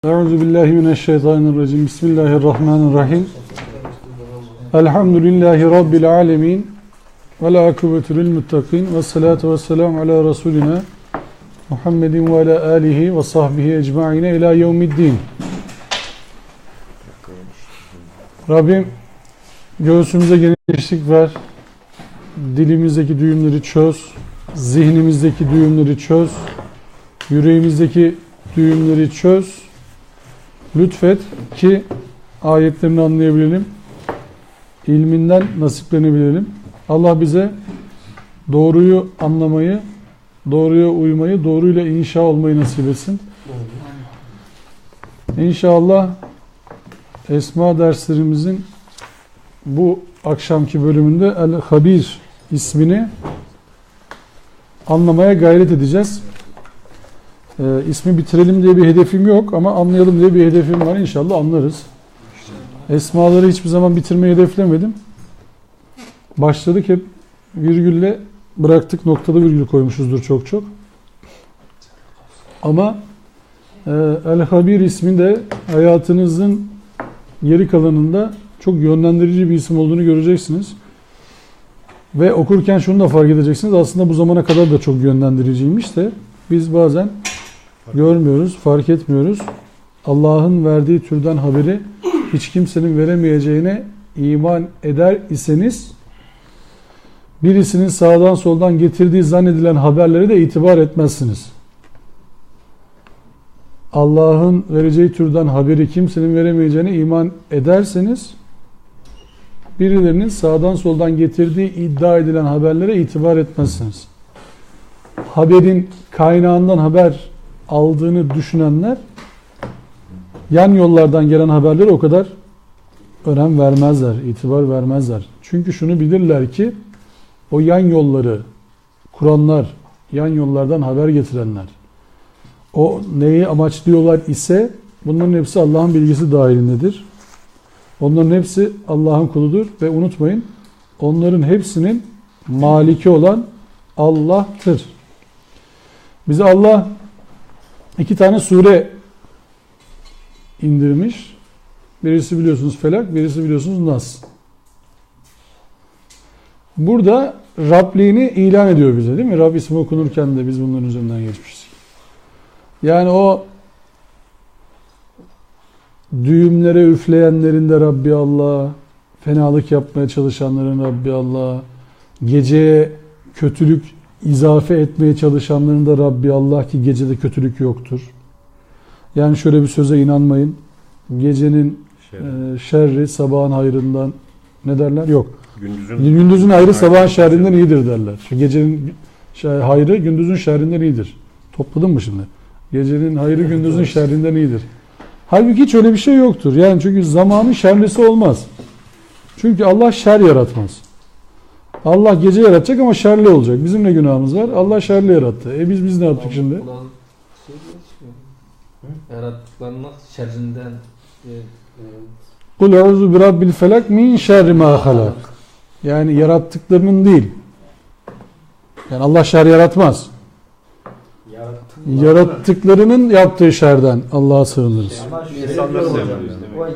Euzu billahi mineşşeytanirracim. Bismillahirrahmanirrahim. Elhamdülillahi rabbil alamin. Vel akıbetu lil muttaqin. Ve salatu vesselamu ala rasulina Muhammedin ve ala alihi ve sahbihi ecmaîn ila yevmiddin. Rabbim göğsümüze genişlik ver. Dilimizdeki düğümleri çöz. Zihnimizdeki düğümleri çöz. Yüreğimizdeki düğümleri çöz. Lütfet ki ayetlerini anlayabilelim. İlminden nasiplenebilelim. Allah bize doğruyu anlamayı, doğruya uymayı, doğruyla inşa olmayı nasip etsin. İnşallah Esma derslerimizin bu akşamki bölümünde El-Habir ismini anlamaya gayret edeceğiz. İsmi bitirelim diye bir hedefim yok ama anlayalım diye bir hedefim var. İnşallah anlarız. Esmaları hiçbir zaman bitirmeyi hedeflemedim. Başladık hep virgülle bıraktık, noktalı virgül koymuşuzdur çok çok. Ama El-Habir ismi de hayatınızın geri kalanında çok yönlendirici bir isim olduğunu göreceksiniz. Ve okurken şunu da fark edeceksiniz. Aslında bu zamana kadar da çok yönlendiriciymiş de biz bazen görmüyoruz, fark etmiyoruz. Allah'ın verdiği türden haberi hiç kimsenin veremeyeceğine iman eder iseniz birisinin sağdan soldan getirdiği zannedilen haberlere de itibar etmezsiniz. Allah'ın vereceği türden haberi kimsenin veremeyeceğine iman ederseniz birilerinin sağdan soldan getirdiği iddia edilen haberlere itibar etmezsiniz. Haberin kaynağından haber aldığını düşünenler yan yollardan gelen haberlere o kadar önem vermezler, itibar vermezler. Çünkü şunu bilirler ki o yan yolları kuranlar, yan yollardan haber getirenler, o neyi amaçlıyorlar ise bunların hepsi Allah'ın bilgisi dahilindedir. Onların hepsi Allah'ın kuludur ve unutmayın onların hepsinin maliki olan Allah'tır. Bize Allah iki tane sure indirmiş. Birisi biliyorsunuz Felak, birisi biliyorsunuz Nas. Burada Rabliğini ilan ediyor bize, değil mi? Rab ismi okunurken de biz bunların üzerinden geçmiştik. Yani o düğümlere üfleyenlerin de Rabbi Allah, fenalık yapmaya çalışanların Rabbi Allah, geceye kötülük izafe etmeye çalışanların da Rabbi Allah ki gecede kötülük yoktur. Yani şöyle bir söze inanmayın. Gecenin şerri sabahın hayrından ne derler? Yok. Gündüzün hayrı sabahın şerrinden iyidir derler. Çünkü gecenin hayrı gündüzün şerrinden iyidir. Topladın mı şimdi? Gecenin hayrı gündüzün şerrinden iyidir. Halbuki hiç öyle bir şey yoktur. Yani çünkü zamanın şerlisi olmaz. Çünkü Allah şer yaratmaz. Allah gece yaratacak ama şerli olacak. Bizim ne günahımız var? Allah şerli yarattı. Biz ne yaptık şimdi? Yarattıklarının şerrinden. Kul euzu bi rabbil felak min şerri ma halak. Yani yarattıklarının değil. Yani Allah şer yaratmaz. Yarattıklarının yaptığı şerden Allah'a sığınırız. O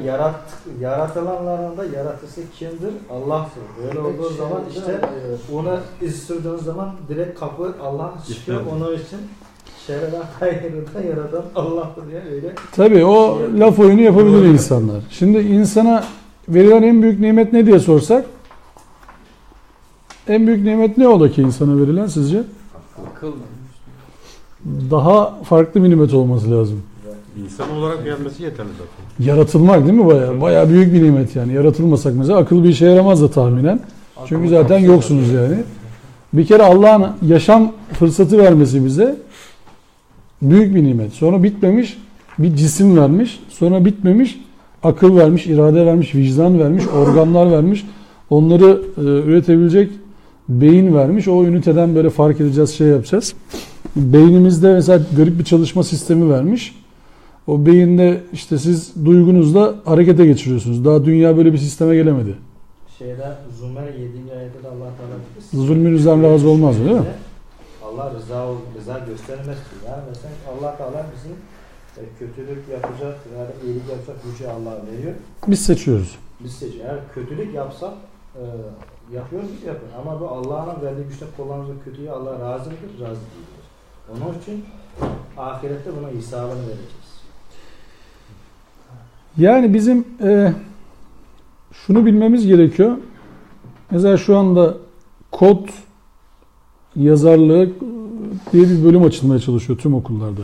yaratılanların da yaratıcısı kimdir? Allah'tır. Öyle olduğu zaman işte ona iz sürdüğün zaman direkt kapı Allah çıkıyor. Onun için şerden hayrı da yaratan Allah'tır diye öyle. Tabii o laf oyunu yapabilir insanlar. Şimdi insana verilen en büyük nimet ne diye sorsak, en büyük nimet ne oldu ki insana verilen sizce? Akıl. Daha farklı bir nimet olması lazım. İnsan olarak gelmesi yeterli zaten. Yaratılmak değil mi bayağı? Bayağı büyük bir nimet yani. Yaratılmasak mesela akıl bir işe yaramaz da tahminen. Çünkü zaten yoksunuz yani. Bir kere Allah'ın yaşam fırsatı vermesi bize büyük bir nimet. Sonra bitmemiş bir cisim vermiş. Sonra bitmemiş akıl vermiş, irade vermiş, vicdan vermiş, organlar vermiş. Onları üretebilecek beyin vermiş. O üniteden böyle fark edeceğiz, şey yapacağız. Beynimizde mesela garip bir çalışma sistemi vermiş. O beyinde işte siz duygunuzla harekete geçiriyorsunuz. Daha dünya böyle bir sisteme gelemedi. Şeyde Zümer 7. ayette de Allah Teala zulmün üzerine razı olmaz değil mi? Allah rıza göstermez ki. Yani mesela Allah Teala bizim Kötülük yapacak veya iyilik yapacak gücü Allah veriyor. Biz seçiyoruz. Biz seçiyoruz. Eğer kötülük yapsak yapıyoruz, biz yapıyoruz. Ama bu Allah'ın verdiği güçle kullandığımız kötüyü Allah razı mıdır? Razı değildir. Onun için ahirette buna hesabını vereceğiz. Yani bizim şunu bilmemiz gerekiyor. Mesela şu anda kod yazarlığı diye bir bölüm açılmaya çalışıyor tüm okullarda.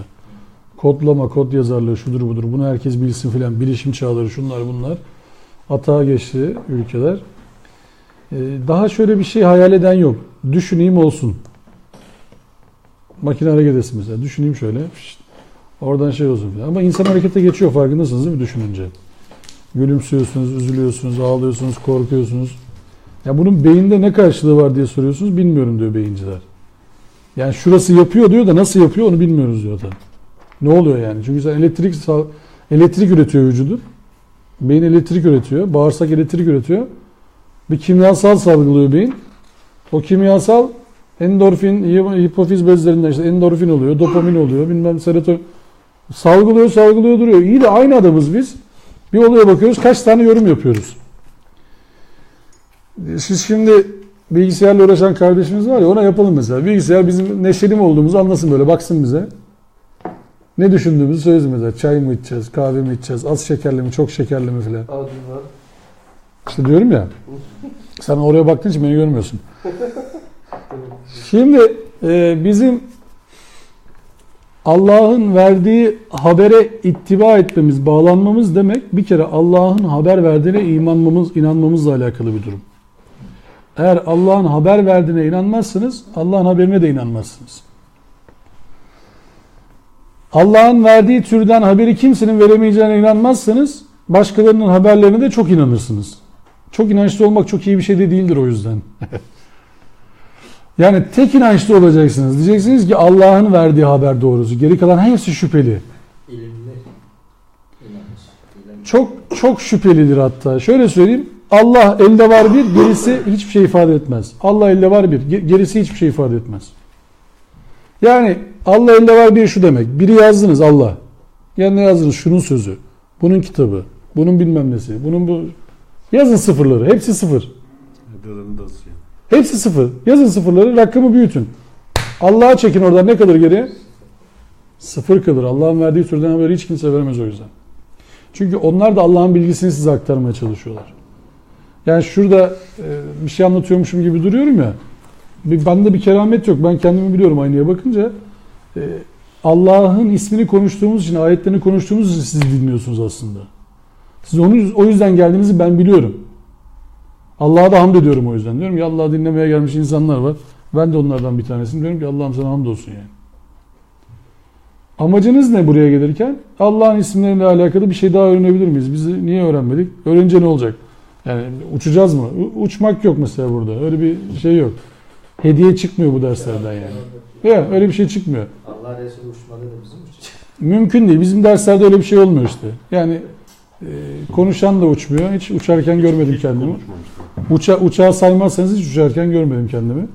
Kodlama, kod yazarlığı, şudur budur. Bunu herkes bilsin filan. Bilişim çağları, şunlar bunlar. Atağa geçti ülkeler. Daha şöyle bir şey hayal eden yok. Düşüneyim olsun. Makine hareket etsin mesela. Düşüneyim şöyle. Şişt, oradan şey olsun filan. Ama insan harekete geçiyor, farkındasınız değil mi düşününce? Gülümsüyorsunuz, üzülüyorsunuz, ağlıyorsunuz, korkuyorsunuz. Ya bunun beyinde ne karşılığı var diye soruyorsunuz. Bilmiyorum diyor beyinciler. Yani şurası yapıyor diyor da nasıl yapıyor onu bilmiyoruz diyor zaten. Ne oluyor yani? Çünkü sen elektrik üretiyor vücudun. Beyin elektrik üretiyor. Bağırsak elektrik üretiyor. Bir kimyasal salgılıyor beyin. O kimyasal endorfin, hipofiz bezlerinden işte endorfin oluyor, dopamin oluyor, bilmem serotonin. Salgılıyor, salgılıyor duruyor. İyi de aynı adamız biz. Bir olaya bakıyoruz, kaç tane yorum yapıyoruz. Siz şimdi bilgisayarla uğraşan kardeşimiz var ya, ona yapalım mesela. Bilgisayar bizim neşeli mi olduğumuzu anlasın böyle, baksın bize. Ne düşündüğümüzü söylesin mesela. Çay mı içeceğiz, kahve mi içeceğiz, az şekerli mi, çok şekerli mi filan. İşte diyorum ya, sen oraya baktığın için beni görmüyorsun. Şimdi bizim Allah'ın verdiği habere ittiba etmemiz, bağlanmamız demek bir kere Allah'ın haber verdiğine inanmamızla alakalı bir durum. Eğer Allah'ın haber verdiğine inanmazsınız, Allah'ın haberine de inanmazsınız. Allah'ın verdiği türden haberi kimsenin veremeyeceğine inanmazsanız, başkalarının haberlerine de çok inanırsınız. Çok inançlı olmak çok iyi bir şey de değildir o yüzden. Yani tek inançlı olacaksınız. Diyeceksiniz ki Allah'ın verdiği haber doğrusu. Geri kalan hepsi şüpheli. İlimli inanç. Çok çok şüphelidir hatta. Şöyle söyleyeyim. Allah elde var bir, gerisi hiçbir şey ifade etmez. Allah elde var bir, gerisi hiçbir şey ifade etmez. Yani Allah elde var bir şu demek. Biri yazdınız Allah. Yanına yazdınız şunun sözü, bunun kitabı, bunun bilmem nesi, bunun bu. Yazın sıfırları. Hepsi sıfır. Hepsi sıfır. Yazın sıfırları, rakamı büyütün. Allah'a çekin oradan ne kalır geriye? Sıfır kalır. Allah'ın verdiği türden haberi hiç kimse veremez o yüzden. Çünkü onlar da Allah'ın bilgisini size aktarmaya çalışıyorlar. Yani şurada bir şey anlatıyormuşum gibi duruyorum ya. Bende bir keramet yok. Ben kendimi biliyorum aynaya bakınca. Allah'ın ismini konuştuğumuz için, ayetlerini konuştuğumuz için siz dinliyorsunuz aslında. Siz onu, o yüzden geldiğinizi ben biliyorum. Allah'a da hamd ediyorum o yüzden. Diyorum ki Allah'ı dinlemeye gelmiş insanlar var. Ben de onlardan bir tanesiyim. Diyorum ki Allah'ım sana hamdolsun yani. Amacınız ne buraya gelirken? Allah'ın isimleriyle alakalı bir şey daha öğrenebilir miyiz? Biz niye öğrenmedik? Öğrenince ne olacak? Yani uçacağız mı? Uçmak yok mesela burada. Öyle bir şey yok. Hediye çıkmıyor bu derslerden yani. Ya öyle bir şey çıkmıyor. Allah Resulü uçmadı da bizim uçacak. Mümkün değil. Bizim derslerde öyle bir şey olmuyor işte. Yani konuşan da uçmuyor. Hiç uçarken görmedim kendimi. Uçağı saymazsanız hiç uçarken görmedim kendimi.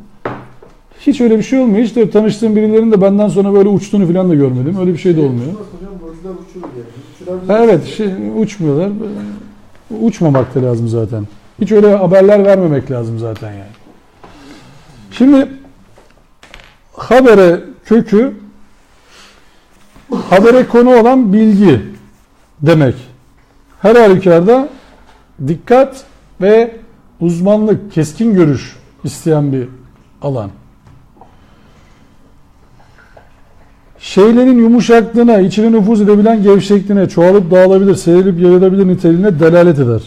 Hiç öyle bir şey olmuyor. Hiç de tanıştığım birilerinin de benden sonra böyle uçtuğunu falan da görmedim. Öyle bir şey de olmuyor. Evet, uçmuyorlar. Uçmamak da lazım zaten. Hiç öyle haberler vermemek lazım zaten yani. Şimdi habere kökü habere konu olan bilgi demek. Her halükarda dikkat ve uzmanlık, keskin görüş isteyen bir alan. Şeylerin yumuşaklığına, içine nüfuz edebilen gevşekliğine, çoğalıp dağılabilir, serilip yayılabilir niteliğine delalet eder.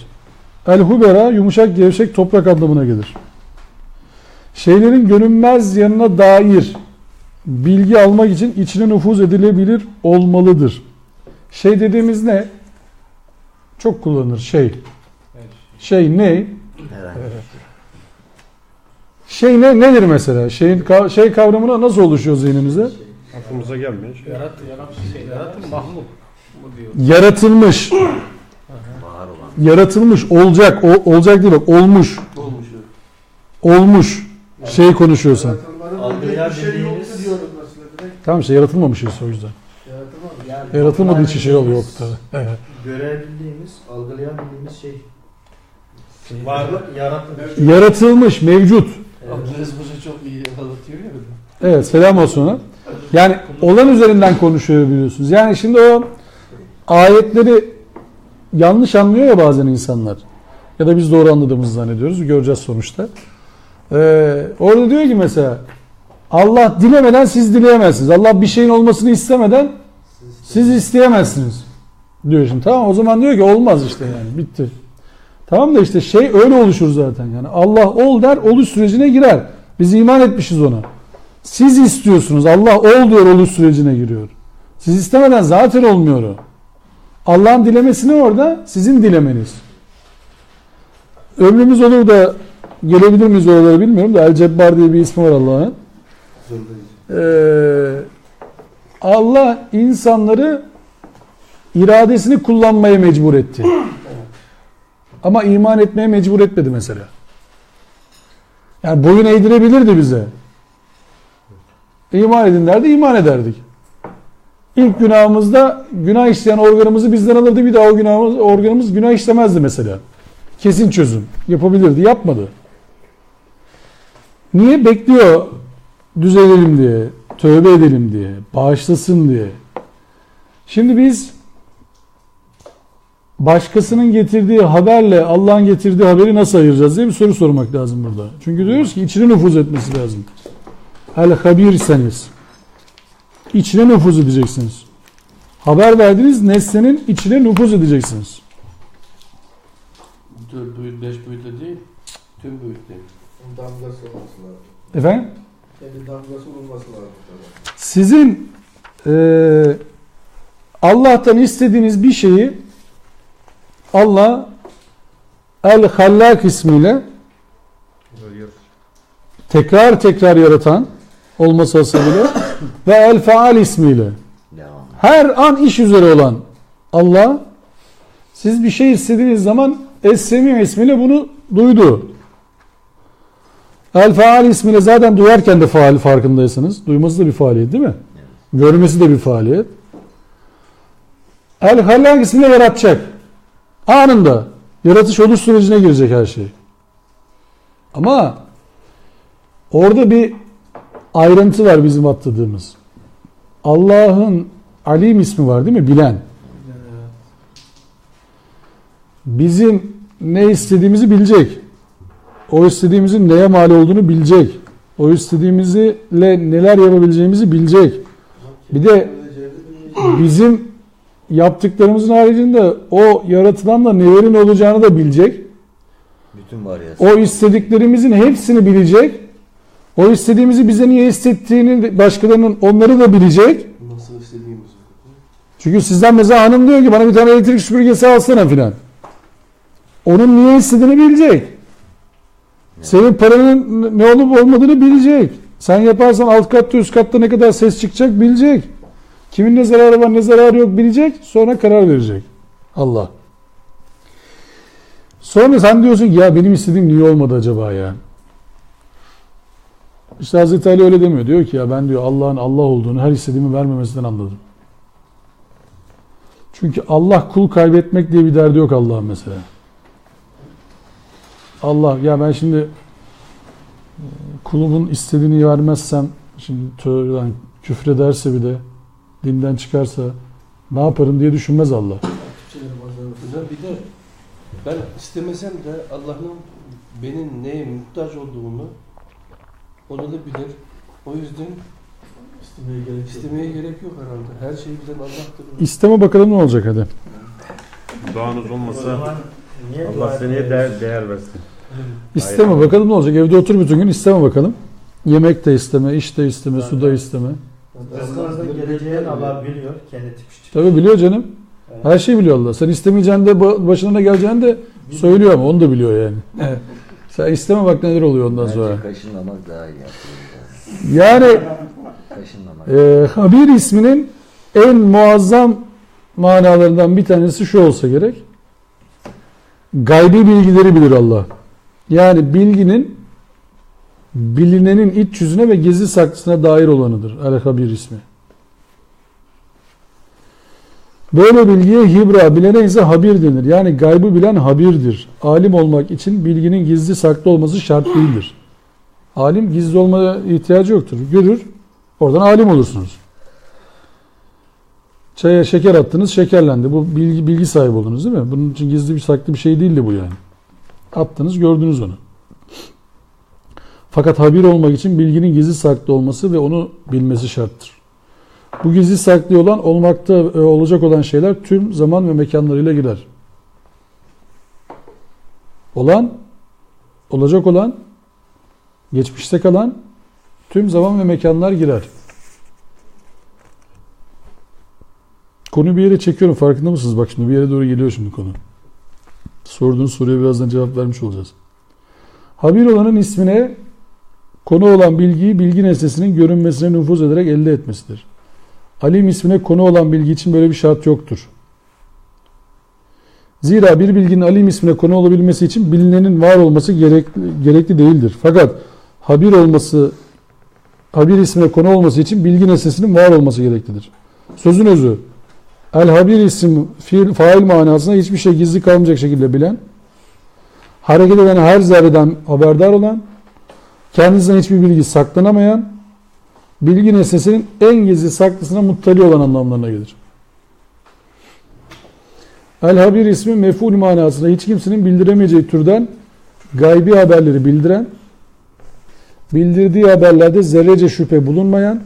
El-hubera yumuşak, gevşek toprak anlamına gelir. Şeylerin görünmez yanına dair bilgi almak için içine nüfuz edilebilir olmalıdır. Şey dediğimiz ne? Çok kullanılır şey. Şey ne? Evet. Şey ne nedir mesela? Şey kavramına nasıl oluşuyor zihnimize? Aklımıza gelmiyor. Şey. Yaratım mahluk mu diyor? Yaratılmış. Yaratılmış olacak. Olacak değil bak olmuş. Olmuş. Şey konuşuyorsan. Algıya bir şey yoktu diyoruz mesela. Tamam işte yaratılmamış işte o yüzden. Yaratılmamış. Yani Yaratılmadığı için şey oluyor yoktu. Görebildiğimiz, algılayabildiğimiz şey. Varlık yaratılmış. Yaratılmış, mevcut. Evet. Abdülaziz Hoca çok iyi anlatıyor ya. Evet, selam olsun ona. Yani olan üzerinden konuşuyor biliyorsunuz. Yani şimdi o ayetleri yanlış anlıyor ya bazen insanlar. Ya da biz doğru anladığımızı zannediyoruz. Göreceğiz sonuçta. Orada diyor ki mesela Allah dilemeden siz dileyemezsiniz. Allah bir şeyin olmasını istemeden siz isteyemezsiniz. Diyor şimdi. Tamam, o zaman diyor ki olmaz işte yani. Bitti. Tamam da işte şey öyle oluşur zaten. Yani Allah ol der, oluş sürecine girer. Biz iman etmişiz ona. Siz istiyorsunuz. Allah ol diyor, oluş sürecine giriyor. Siz istemeden zaten olmuyor o. Allah'ın dilemesi ne orada? Sizin dilemeniz. Ömrümüz olur da gelebilir miyiz oralara bilmiyorum da El Cebbar diye bir ismi var Allah'ın. Allah insanları iradesini kullanmaya mecbur etti. Ama iman etmeye mecbur etmedi mesela. Yani boyun eğdirebilirdi bize. İman edin derdi, iman ederdik. İlk günahımızda günah işleyen organımızı bizden alırdı. Bir daha o günahımız, organımız günah işlemezdi mesela. Kesin çözüm. Yapabilirdi, yapmadı. Niye? Bekliyor düzelelim diye, tövbe edelim diye, bağışlasın diye. Şimdi biz başkasının getirdiği haberle Allah'ın getirdiği haberi nasıl ayıracağız diye bir soru sormak lazım burada. Çünkü diyoruz ki içine nüfuz etmesi lazım. El-habirseniz içine nüfuz edeceksiniz. Haber verdiğiniz nesnenin içine nüfuz edeceksiniz. 4 boyut, 5 boyutta değil, tüm boyutta. Damgası olması lazım. Efendim? Kendi damgası olması lazım. Sizin Allah'tan istediğiniz bir şeyi Allah El-Hallak ismiyle tekrar tekrar yaratan olması hasabıyla ve El-Faal ismiyle her an iş üzere olan Allah, siz bir şey istediğiniz zaman Es-Semi ismiyle bunu duydu. El-Faal ismiyle zaten duyarken de faal farkındaysanız. Duyması da bir faaliyet değil mi? Evet. Görmesi de bir faaliyet. El-Hallak ismiyle yaratacak. Anında yaratış oluş sürecine girecek her şey. Ama orada bir ayrıntı var bizim atladığımız. Allah'ın Alim ismi var değil mi? Bilen. Bizim ne istediğimizi bilecek. O istediğimizin neye mal olduğunu bilecek. O istediğimizle neler yapabileceğimizi bilecek. Bir de bizim yaptıklarımızın haricinde o yaratılanla nelerin olacağını da bilecek. Bütün varyasyon. O istediklerimizin hepsini bilecek. O istediğimizi bize niye hissettiğini başkalarının onları da bilecek. Nasıl istediğimizi. Çünkü sizden mesela hanım diyor ki bana bir tane elektrik süpürgesi alsana filan. Onun niye istediğini bilecek. Senin paranın ne olup olmadığını bilecek. Sen yaparsan alt katta üst katta ne kadar ses çıkacak bilecek. Kimin ne zararı var ne zararı yok bilecek. Sonra karar verecek. Allah. Sonra sen diyorsun ki ya benim istediğim niye olmadı acaba ya? İşte Hazreti Ali öyle demiyor. Diyor ki ya ben diyor Allah'ın Allah olduğunu her istediğimi vermemesinden anladım. Çünkü Allah kul kaybetmek diye bir derdi yok Allah'ın mesela. Allah ya ben şimdi kulumun istediğini vermezsem şimdi tövbe, küfrederse bir de dinden çıkarsa ne yaparım diye düşünmez Allah. Hocam bir de ben istemesem de Allah'ın benim neye muhtaç olduğunu onu da bilir. O yüzden istemeye gerek yok herhalde. Her şeyi bilen Allah'tır. İsteme bakalım ne olacak hadi. Duanız olmasa Allah seni değer versin. İsteme bakalım ne olacak. Evde otur bütün gün isteme bakalım. Yemek de isteme, iş de isteme, zaten, su da isteme. Rızkınızın geleceğini Allah biliyor. Kendi tipişti. Tabii biliyor canım. Evet. Her şeyi biliyor Allah. Sen istemeyeceğin de başına ne geleceğini de söylüyor ama onu da biliyor yani. Evet. Sen isteme bak neler oluyor ondan bence sonra. Kaşınmamak daha iyi. Yani Habir isminin en muazzam manalarından bir tanesi şu olsa gerek. Gaybi bilgileri bilir Allah. Yani bilginin bilinenin iç yüzüne ve gizli saklısına dair olanıdır. El-Habir ismi. Böyle bilgiye hibra, bilene ise habir denir. Yani gaybı bilen habirdir. Alim olmak için bilginin gizli saklı olması şart değildir. Alim gizli olmaya ihtiyacı yoktur. Görür, oradan alim olursunuz. Çaya şeker attınız, şekerlendi. Bu bilgi sahibi oldunuz değil mi? Bunun için gizli bir saklı bir şey değildi bu yani. Attınız, gördünüz onu. Fakat habir olmak için bilginin gizli saklı olması ve onu bilmesi şarttır. Bu gizli saklı olan olmakta olacak olan şeyler tüm zaman ve mekanlarıyla girer. Olan, olacak olan, geçmişte kalan tüm zaman ve mekanlar girer. Konuyu bir yere çekiyorum, farkında mısınız? Bak şimdi bir yere doğru geliyor şimdi konu. Sorduğunuz soruya birazdan cevap vermiş olacağız. Habir olanın ismine konu olan bilgiyi bilgi nesnesinin görünmesine nüfuz ederek elde etmesidir. Alim ismine konu olan bilgi için böyle bir şart yoktur. Zira bir bilginin alim ismine konu olabilmesi için bilinenin var olması gerekli değildir. Fakat habir ismine konu olması için bilgi nesnesinin var olması gereklidir. Sözün özü, el-habir isim fiil, fail manasında hiçbir şey gizli kalmayacak şekilde bilen, hareket eden her zerreden haberdar olan, kendisinden hiçbir bilgi saklanamayan, bilgi nesnesinin en gizli saklısına muttali olan anlamlarına gelir. El-Habir ismi mef'ul manasında hiç kimsenin bildiremeyeceği türden gaybi haberleri bildiren, bildirdiği haberlerde zerrece şüphe bulunmayan,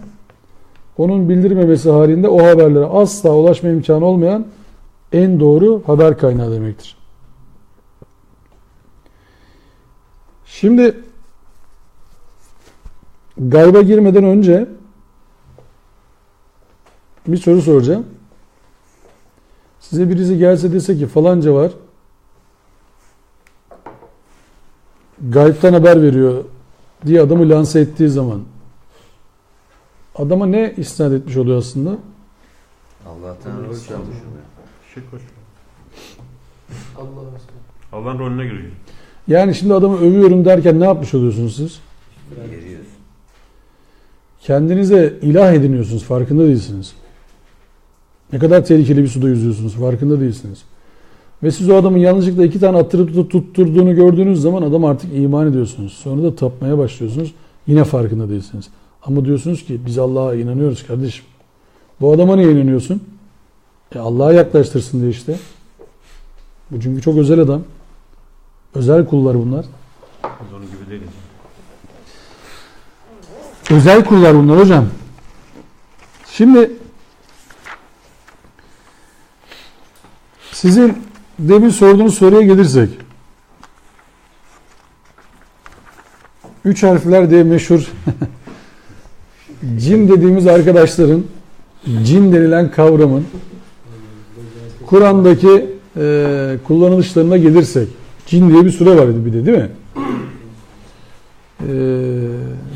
onun bildirmemesi halinde o haberlere asla ulaşma imkanı olmayan en doğru haber kaynağı demektir. Şimdi gayba girmeden önce bir soru soracağım. Size birisi gelse dese ki falanca var, gaybtan haber veriyor diye adamı lanse ettiği zaman adama ne isnat etmiş oluyor aslında? Allah'tan rol çalmış oluyor. Şirk koşuyor. Allah'ın rolüne giriyor. Yani şimdi adamı övüyorum derken ne yapmış oluyorsunuz siz? Geriyoruz. Kendinize ilah ediniyorsunuz, farkında değilsiniz. Ne kadar tehlikeli bir suda yüzüyorsunuz, farkında değilsiniz. Ve siz o adamın yanlışlıkla 2 tane attırıp tutturduğunu gördüğünüz zaman adam artık iman ediyorsunuz. Sonra da tapmaya başlıyorsunuz. Yine farkında değilsiniz. Ama diyorsunuz ki biz Allah'a inanıyoruz kardeşim. Bu adama niye inanıyorsun? Allah'a yaklaştırsın diye işte. Bu çünkü çok özel adam. Özel kullar bunlar. Biz onun gibi değiliz. Özel kullar bunlar hocam. Şimdi sizin demin sorduğunuz soruya gelirsek, 3 harfler diye meşhur cin dediğimiz arkadaşların, cin denilen kavramın Kur'an'daki kullanılışlarına gelirsek, cin diye bir sure vardı bir de değil mi?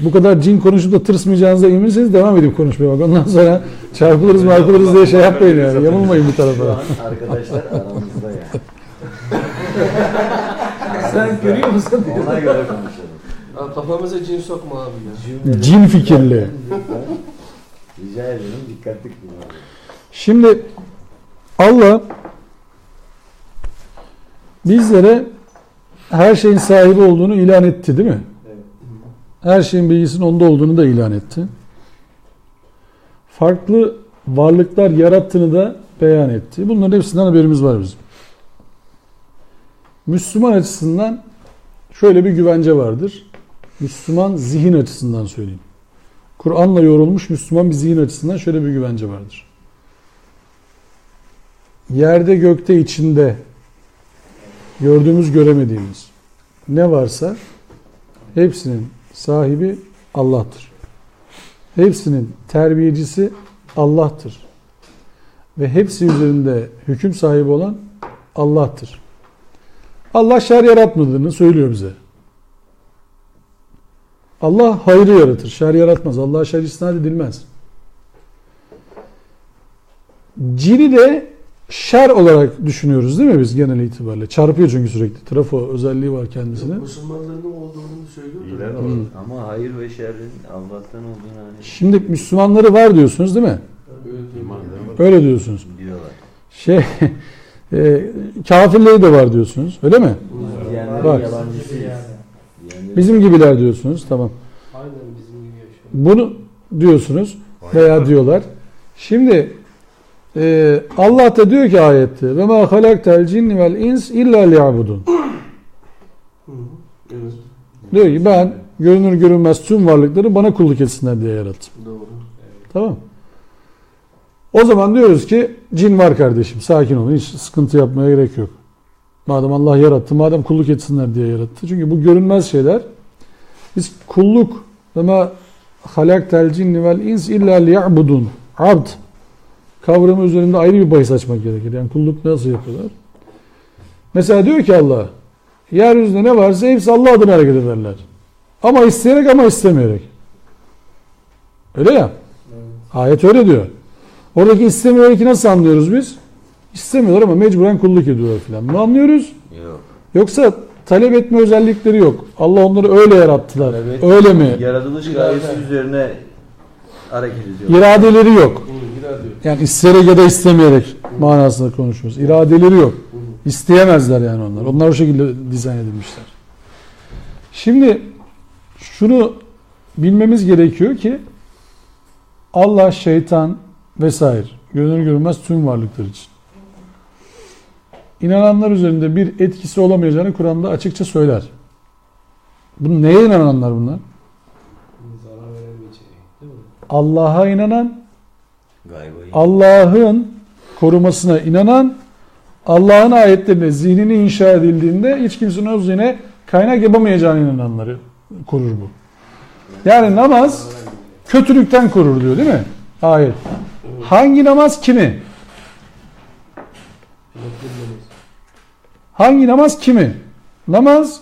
Bu kadar cin konuşup da tırsmayacağınıza eminseniz devam edin konuşmaya. Bak ondan sonra çarpılırız marpılırız diye şey yapmayın yani. Yamulmayın bir tarafa. Şu an arkadaşlar aramızda yani. Sen görüyor musun? Ona göre konuşalım. Abi kafamıza cin sokma abi ya. Cin fikirli. Rica ederim dikkatli kullanalım. Şimdi Allah bizlere her şeyin sahibi olduğunu ilan etti değil mi? Her şeyin bilgisinin onda olduğunu da ilan etti. Farklı varlıklar yarattığını da beyan etti. Bunların hepsinden haberimiz var bizim. Müslüman açısından şöyle bir güvence vardır. Müslüman zihin açısından söyleyeyim. Kur'an'la yorulmuş Müslüman bir zihin açısından şöyle bir güvence vardır. Yerde gökte içinde gördüğümüz göremediğimiz ne varsa hepsinin sahibi Allah'tır. Hepsinin terbiyecisi Allah'tır. Ve hepsi üzerinde hüküm sahibi olan Allah'tır. Allah şer yaratmadığını söylüyor bize. Allah hayrı yaratır, şer yaratmaz. Allah'a şer isnat edilmez. Cini de şer olarak düşünüyoruz değil mi biz genel itibariyle? Çarpıyor çünkü sürekli. Trafo özelliği var kendisine. Müslümanların olduğunu söylüyor da. Ama hayır ve şerrin Allah'tan olduğunu hani... Şimdi Müslümanları var diyorsunuz değil mi? Öyle diyorsunuz. Diyorlar. Şey kafirleri de var diyorsunuz. Öyle mi? Var. Bizim gibiler diyorsunuz. Tamam. Aynen bizim gibi yaşıyor. Bunu diyorsunuz veya diyorlar. Şimdi Allah da diyor ki ayette ve ma halaktel cinni vel ins illa liyabudun. Evet. Diyor ki ben görünür görünmez tüm varlıkları bana kulluk etsinler diye yarattım. Doğru. Evet. Tamam. O zaman diyoruz ki cin var kardeşim, sakin olun, hiç sıkıntı yapmaya gerek yok. Madem Allah yarattı, madem kulluk etsinler diye yarattı. Çünkü bu görünmez şeyler. Biz kulluk ve ma halaktel cinni vel ins illa liyabudun. Abd kavramı üzerinde ayrı bir bahis açmak gerekir. Yani kulluk nasıl yapıyorlar? Mesela diyor ki Allah, yeryüzünde ne varsa hepsi Allah adına hareket ederler. Ama isteyerek ama istemeyerek. Öyle ya. Evet. Ayet öyle diyor. Oradaki istemeyerek nasıl anlıyoruz biz? İstemiyorlar ama mecburen kulluk ediyorlar filan. Bunu anlıyoruz. Yok. Yoksa talep etme özellikleri yok. Allah onları öyle yarattılar. Evet. Öyle mi? Yaratılış gayesi üzerine hareket ediyorlar. İradeleri yok. İrade yok. Yani isteyerek ya da istemeyerek manasında konuşuyoruz. İradeleri yok. İsteyemezler yani onlar. Onlar o şekilde dizayn edilmişler. Şimdi şunu bilmemiz gerekiyor ki Allah, şeytan vesaire görünür görünmez tüm varlıklar için inananlar üzerinde bir etkisi olamayacağını Kur'an'da açıkça söyler. Bu neye inananlar bunlar? Zarar veremeyeceği, değil mi? Allah'a inanan, Allah'ın korumasına inanan, Allah'ın ayetlerine zihnini inşa edildiğinde hiç kimsenin o zihne kaynak yapamayacağına inananları korur bu. Yani namaz kötülükten korur diyor değil mi? Ayet. Hangi namaz kimi? Hangi namaz kimi? Namaz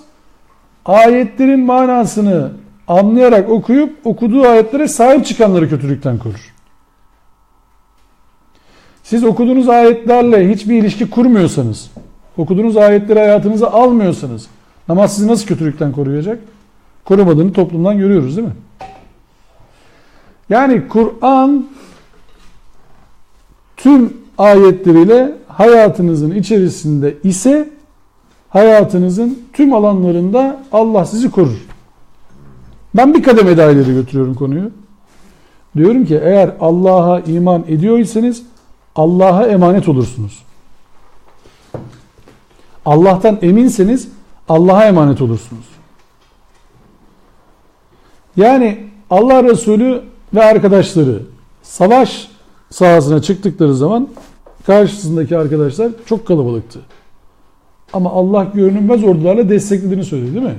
ayetlerin manasını anlayarak okuyup okuduğu ayetlere sahip çıkanları kötülükten korur. Siz okuduğunuz ayetlerle hiçbir ilişki kurmuyorsanız, okuduğunuz ayetleri hayatınıza almıyorsanız namaz sizi nasıl kötülükten koruyacak? Korumadığını toplumdan görüyoruz değil mi? Yani Kur'an tüm ayetleriyle hayatınızın içerisinde ise hayatınızın tüm alanlarında Allah sizi korur. Ben bir kademe daha ileri götürüyorum konuyu. Diyorum ki eğer Allah'a iman ediyorsanız Allah'a emanet olursunuz. Allah'tan eminseniz Allah'a emanet olursunuz. Yani Allah Resulü ve arkadaşları savaş sahasına çıktıkları zaman karşısındaki arkadaşlar çok kalabalıktı. Ama Allah görünmez ordularla desteklediğini söyledi değil mi?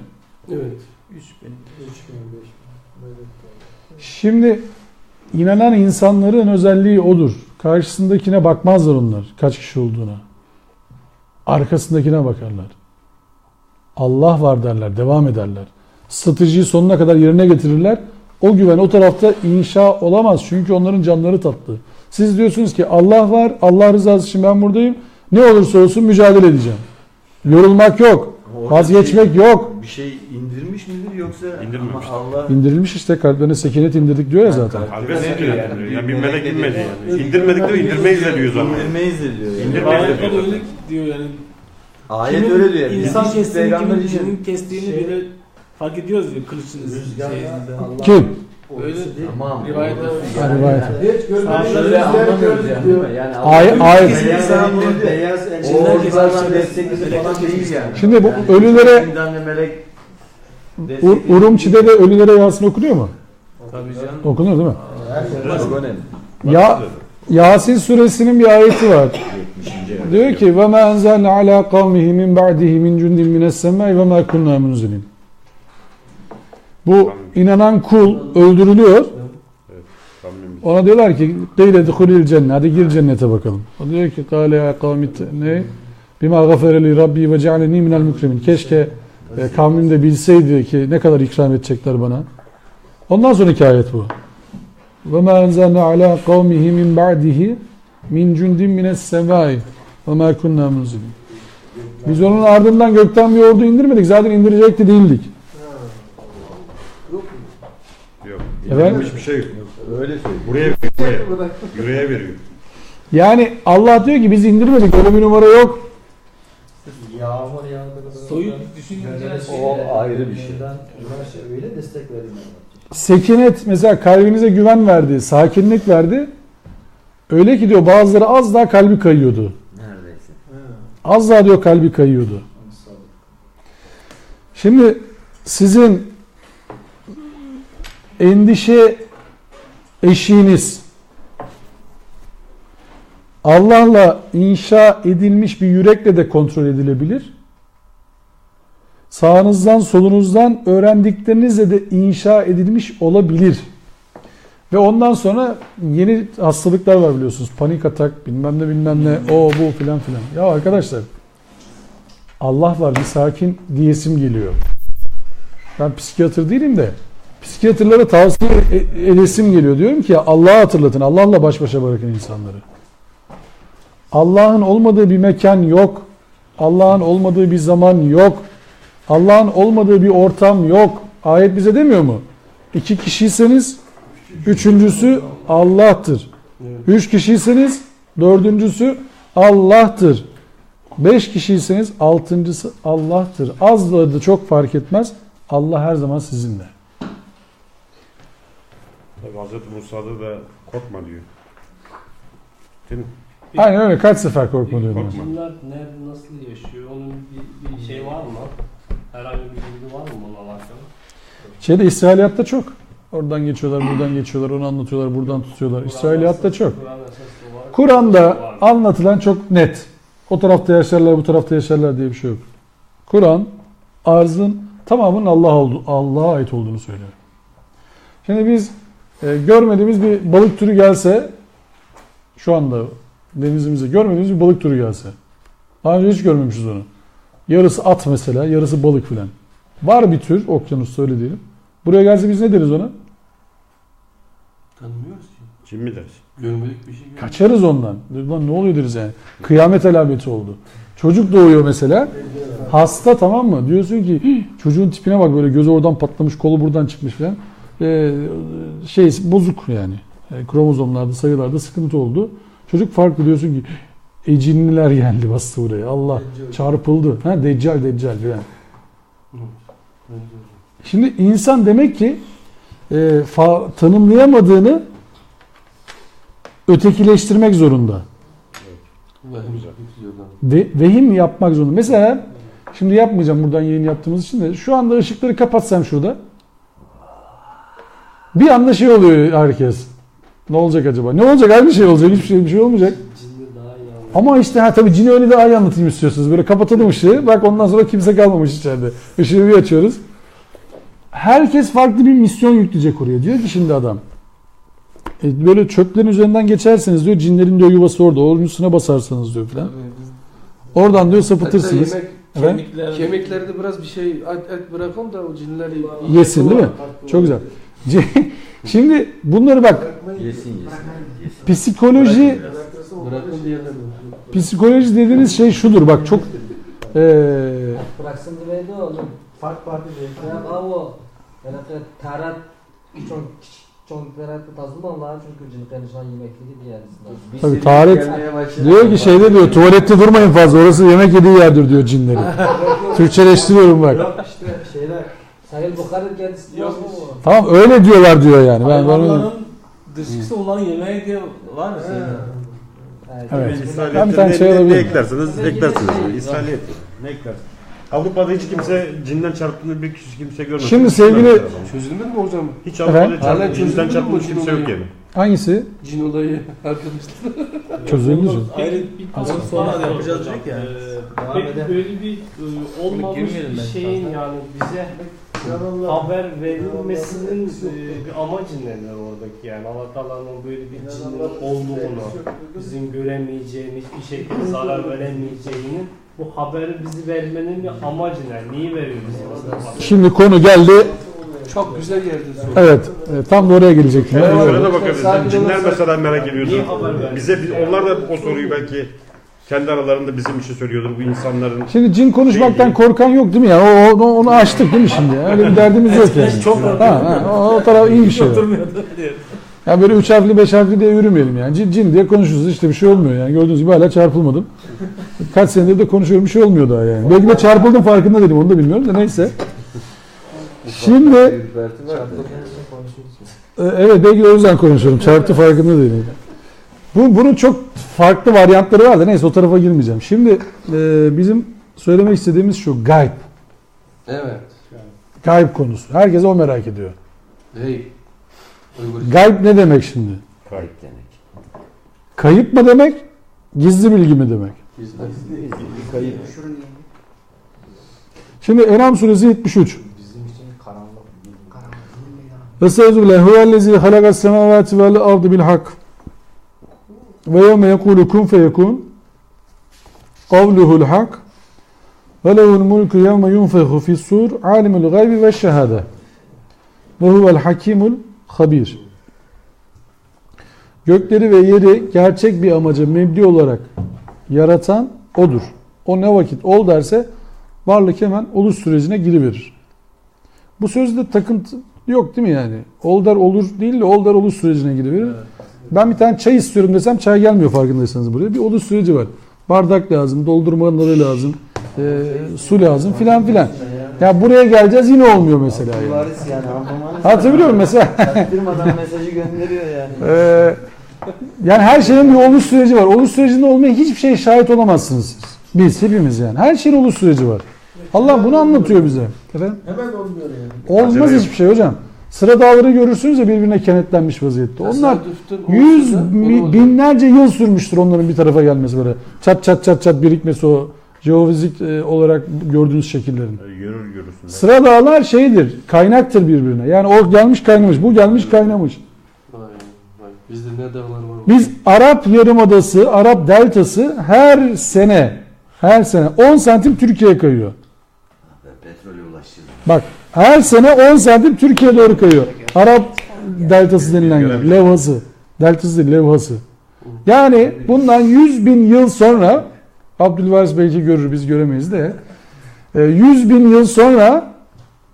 Evet. 3000, 3000, 5000. Şimdi inanan insanların özelliği odur. Karşısındakine bakmazlar onlar kaç kişi olduğuna. Arkasındakine bakarlar. Allah var derler, devam ederler. Stratejiyi sonuna kadar yerine getirirler. O güven o tarafta inşa olamaz. Çünkü onların canları tatlı. Siz diyorsunuz ki Allah var, Allah rızası için ben buradayım. Ne olursa olsun mücadele edeceğim. Yorulmak yok. Vazgeçmek yok. Bir şey indirmiş midir yoksa İndirmemiş. Allah İndirilmiş işte, kalplerine sekinet indirdik diyor ya zaten. Kalbe sekinet indiriyor. Yani bir melek inmedi yani. İndirmedik de indirmeyiz de diyor zaten. İndirmeyiz de diyor. Yani. İndirmeyiz de diyor. Öyle diyor yani. Ayet kimin öyle diyor. İnsan kestiğini, kimin için cinin kestiğini bile fark ediyoruz diyor kılıçın şeyinde. Kim? Öyle tamam. Rivayetler var. Ha, rivayet. Hiç görmediğimiz Şöyle anlamıyoruz yani değil mi? Yani Ayet. Beyaz ordulardan desteklisi falan değil yani. Şimdi bu ölülere Urumçi'de de ölülere Yasin okunuyor mu? Tabii canım. Okunur değil mi? Çok önemli. Ya Yasin suresinin bir ayeti var. Diyor ki ve ma enzelna ala kavmihi min ba'dihi min cundin mines semai ve ma kunna munzilin. Bu inanan kul öldürülüyor. Ona diyorlar ki qile duhulil cennet. Hadi gir cennete bakalım. O diyor ki kâle ya kavmi ne? Bima gafere li rabbi ve cealeni minel mükremin. Keşke kavmim de bilseydi ki ne kadar ikram edecekler bana. Ondan sonraki ayet bu. Ve ma enzelna ala kavmihi min ba'dihi min cundin mines semai ve ma kunna munzilin. Biz onun ardından gökten bir ordu indirmedik. Zaten indirecek de değildik. Yok. Evet. Hiçbir şey yok. Öyle söylüyor. Buraya veriyor. Buraya. Yüreğe veriyor. Yani Allah diyor ki biz indirmedik. Öyle bir numara yok. Yağmur yağdırdı. Soyut düşünce O ayrı bir şey. Öyle destek verdim. Sekinet mesela kalbinize güven verdi, sakinlik verdi. Öyle ki diyor bazıları az daha kalbi kayıyordu. Neredeyse. Az daha diyor kalbi kayıyordu. Şimdi sizin endişe eşiğiniz Allah'la inşa edilmiş bir yürekle de kontrol edilebilir. Sağınızdan solunuzdan öğrendiklerinizle de inşa edilmiş olabilir. Ve ondan sonra yeni hastalıklar var biliyorsunuz. Panik atak, bilmem ne bilmem ne, o bu filan filan. Ya arkadaşlar, Allah var, bir sakin diyesim geliyor. Ben psikiyatr değilim de psikiyatrlara tavsiye edesim geliyor. Diyorum ki Allah'ı hatırlatın, Allah'la baş başa bırakın insanları. Allah'ın olmadığı bir mekan yok. Allah'ın olmadığı bir zaman yok. Allah'ın olmadığı bir ortam yok. Ayet bize demiyor mu? 2 kişiyseniz üçüncüsü Allah'tır. 3 kişiyseniz dördüncüsü Allah'tır. 5 kişiyseniz altıncısı Allah'tır. Az da çok fark etmez. Allah her zaman sizinle. Tabii Hazreti Musa'da da korkma diyor. Değil mi? Aynen öyle. Kaç sefer korkma diyor. Korkma. Cinler nerede nasıl yaşıyor? Onun bir şey var mı? Herhangi bir bilgi var mı bununla alakalı? Şeyde İsrailiyatta çok. Oradan geçiyorlar, buradan geçiyorlar, onu anlatıyorlar, buradan tutuyorlar. İsrailiyatta çok. Kur'an'da anlatılan çok net. O tarafta yaşarlar, bu tarafta yaşarlar diye bir şey yok. Kur'an arzın tamamının Allah'a ait olduğunu söylüyor. Şimdi biz görmediğimiz bir balık türü gelse, şu anda denizimize görmediğimiz bir balık türü gelse. Daha önce hiç görmemişiz onu. Yarısı at mesela, yarısı balık filan. Var bir tür, okyanusta öyle diyelim. Buraya gelse biz ne deriz ona? Tanımıyoruz ki. Cin mi deriz? Görmedik bir şey. Görmedik. Kaçarız ondan. Lan ne oluyor deriz yani. Kıyamet alameti oldu. Çocuk doğuyor mesela. Hasta, tamam mı? Diyorsun ki çocuğun tipine bak, böyle gözü oradan patlamış, kolu buradan çıkmış filan. Bozuk yani. Kromozomlarda, sayılarda sıkıntı oldu. Çocuk farklı, diyorsun ki ecinliler geldi bastı buraya. Allah çarpıldı. Ha, deccal deccal filan. Şimdi insan demek ki tanımlayamadığını ötekileştirmek zorunda. Vehim yapmak zorunda. Mesela şimdi yapmayacağım buradan yayın yaptığımız için de, şu anda ışıkları kapatsam şurada bir anda şey oluyor herkes. Ne olacak acaba? Ne olacak? Aynı şey olacak. Hiçbir şey, olmayacak. Ama işte tabii cini öyle daha iyi anlatayım istiyorsunuz. Böyle kapatalım ışığı. Bak ondan sonra kimse kalmamış içeride. Işığı bir açıyoruz. Herkes farklı bir misyon yükleyecek oraya. Diyor ki şimdi adam. Böyle çöplerin üzerinden geçerseniz diyor, cinlerin diyor yuvası orada. Onun üstüne basarsanız diyor filan. Oradan diyor sapıtırsınız. Yemek, kemiklerde biraz bir şey et bırakın da o cinler yesin, değil mi? Çok güzel. Şimdi bunları bak. Yesin. Psikoloji psikoloji dediğiniz şey şudur bak, çok bıraksın demeydi oğlum. Fark var değil. O tarat çok tabii taharet diyor ki şeyde diyor, tuvalette durmayın fazla, orası yemek yediği yerdir diyor cinlerin. Türkçeleştiriyorum bak. Yok işte şeyler. Sahil Bukhari kendisi yok mu? Tamam öyle diyorlar diyor yani. Ben onların dışkısı olan yemeği diye var mı senin? Evet. Ben bir tane şey alabilirim. Ne eklersiniz? Eklersiniz. İsrailiyet. Ne eklersiniz? Avrupa'da hiç kimse cinden çarptığını bir kişi kimse görmedi. Şimdi sevgili... Çözülmedi mi hocam? Hiç Avrupa'da cinden çarptığını kimse yok yani. Hangisi? Cin olayı arkadaşlar. Çözüldü mü? Ayrı bir sonra yapacağız dedik ya. Peki böyle bir olmamış bir şeyin yani bize haber verilmesinin bir amacı neler oradaki yani? Allah Teala'nın böyle bir cinin olduğunu, bizim göremeyeceğimiz bir şekilde zarar veremeyeceğinin bu haberi bizi vermenin bir amacı ne? Niye veriyor bize? Şimdi konu geldi. Çok güzel yerde soru. Evet, tam da oraya gelecektim. Evet, şöyle de bakabilirsin. Cinler mesela merak ediyordu. Bize, onlar da o soruyu belki kendi aralarında bizim için söylüyordur bu insanların. Şimdi cin konuşmaktan korkan yok değil mi ya? Onu açtık değil mi şimdi? Öyle bir derdimiz yok yani. Çok o taraf iyi bir şey. Yani böyle 3 harfli 5 harfli diye yürümeyelim yani. Cin, cin diye konuşuruz işte bir şey olmuyor yani. Gördüğünüz gibi hala çarpılmadım. Kaç senedir de konuşuyorum bir şey olmuyor daha yani. Belki de çarpıldım farkında değilim onu da bilmiyorum da neyse. Şimdi evet belki de o yüzden konuşuyorum. Çarptı farkında değilim. Bunun çok farklı varyantları var da neyse o tarafa girmeyeceğim. Şimdi bizim söylemek istediğimiz şu gayb. Evet. Gayb konusu. Herkes o merak ediyor. Hey. Gayb ne demek şimdi? Kayıp demek. Kayıp mı demek? Gizli bilgi mi demek? Gizli. Kayıp. Şimdi En'am suresi 73. Bizim için karanlık. Estağfirullah. Huvellezî halakas semâvâti vel ardı bil hak. Ve yevme yekûlu kun feyekûn. Kavluhul hak. Ve lehul mulku yevme yunfehu fis-sur. Alimul gaybi ve şehâde. Ve huvel hakimul habir. Gökleri ve yeri gerçek bir amaca mebni olarak yaratan odur. O ne vakit ol derse varlık hemen oluş sürecine giriverir. Bu sözde takıntı yok değil mi yani? Ol der olur değil de ol der oluş sürecine giriverir. Evet. Ben bir tane çay istiyorum desem çay gelmiyor farkındaysanız buraya. Bir oluş süreci var. Bardak lazım, doldurmaları lazım, su lazım filan filan. Ya buraya geleceğiz yine olmuyor mesela. Yani. Anlatabiliyor muyum mesela? Çaktırmadan mesajı gönderiyor yani. Yani her şeyin bir oluş süreci var. Oluş sürecinde olmayan hiçbir şeye şahit olamazsınız siz. Biz hepimiz yani. Her şeyin oluş süreci var. Allah bunu anlatıyor bize. Efendim? Hemen olmuyor yani. Olmaz hiçbir şey hocam. Sıra dağları görürsünüz ya birbirine kenetlenmiş vaziyette. Onlar yüz binlerce yıl sürmüştür onların bir tarafa gelmesi böyle. Çat çat çat çat birikmesi o jeofizik olarak gördüğünüz şekillerin. Görür görürsün. Sıra dağlar şeydir, kaynaktır birbirine. Yani o gelmiş kaynamış, bu gelmiş kaynamış. Vay, vay. Bizde ne dağlar var? Biz Arap Yarımadası, Arap Deltası her sene 10 santim Türkiye'ye kayıyor. Petrole ulaşıyor. Bak her sene 10 santim Türkiye'ye doğru kayıyor. Arap Deltası denilen yer, levhası. Deltası değil, levhası. Yani bundan 100.000 yıl sonra Abdülvaris belki görür, biz göremeyiz de. 100.000 yıl sonra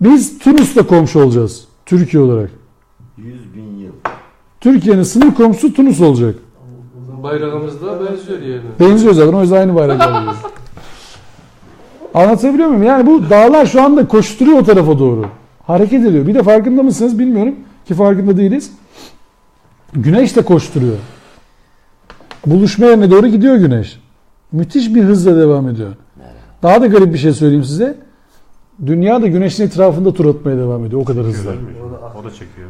biz Tunus'ta komşu olacağız. Türkiye olarak. 100.000 yıl. Türkiye'nin sınır komşusu Tunus olacak. Bayrağımız da benziyor yani. Benziyor zaten, o yüzden aynı bayrak alıyoruz. Anlatabiliyor muyum? Yani bu dağlar şu anda koşturuyor o tarafa doğru. Hareket ediyor. Bir de farkında mısınız bilmiyorum ki farkında değiliz. Güneş de koşturuyor. Buluşma yerine doğru gidiyor güneş. Müthiş bir hızla devam ediyor. Daha da garip bir şey söyleyeyim size. Dünya da güneşin etrafında tur atmaya devam ediyor. O kadar hızlı. O da çekiyor.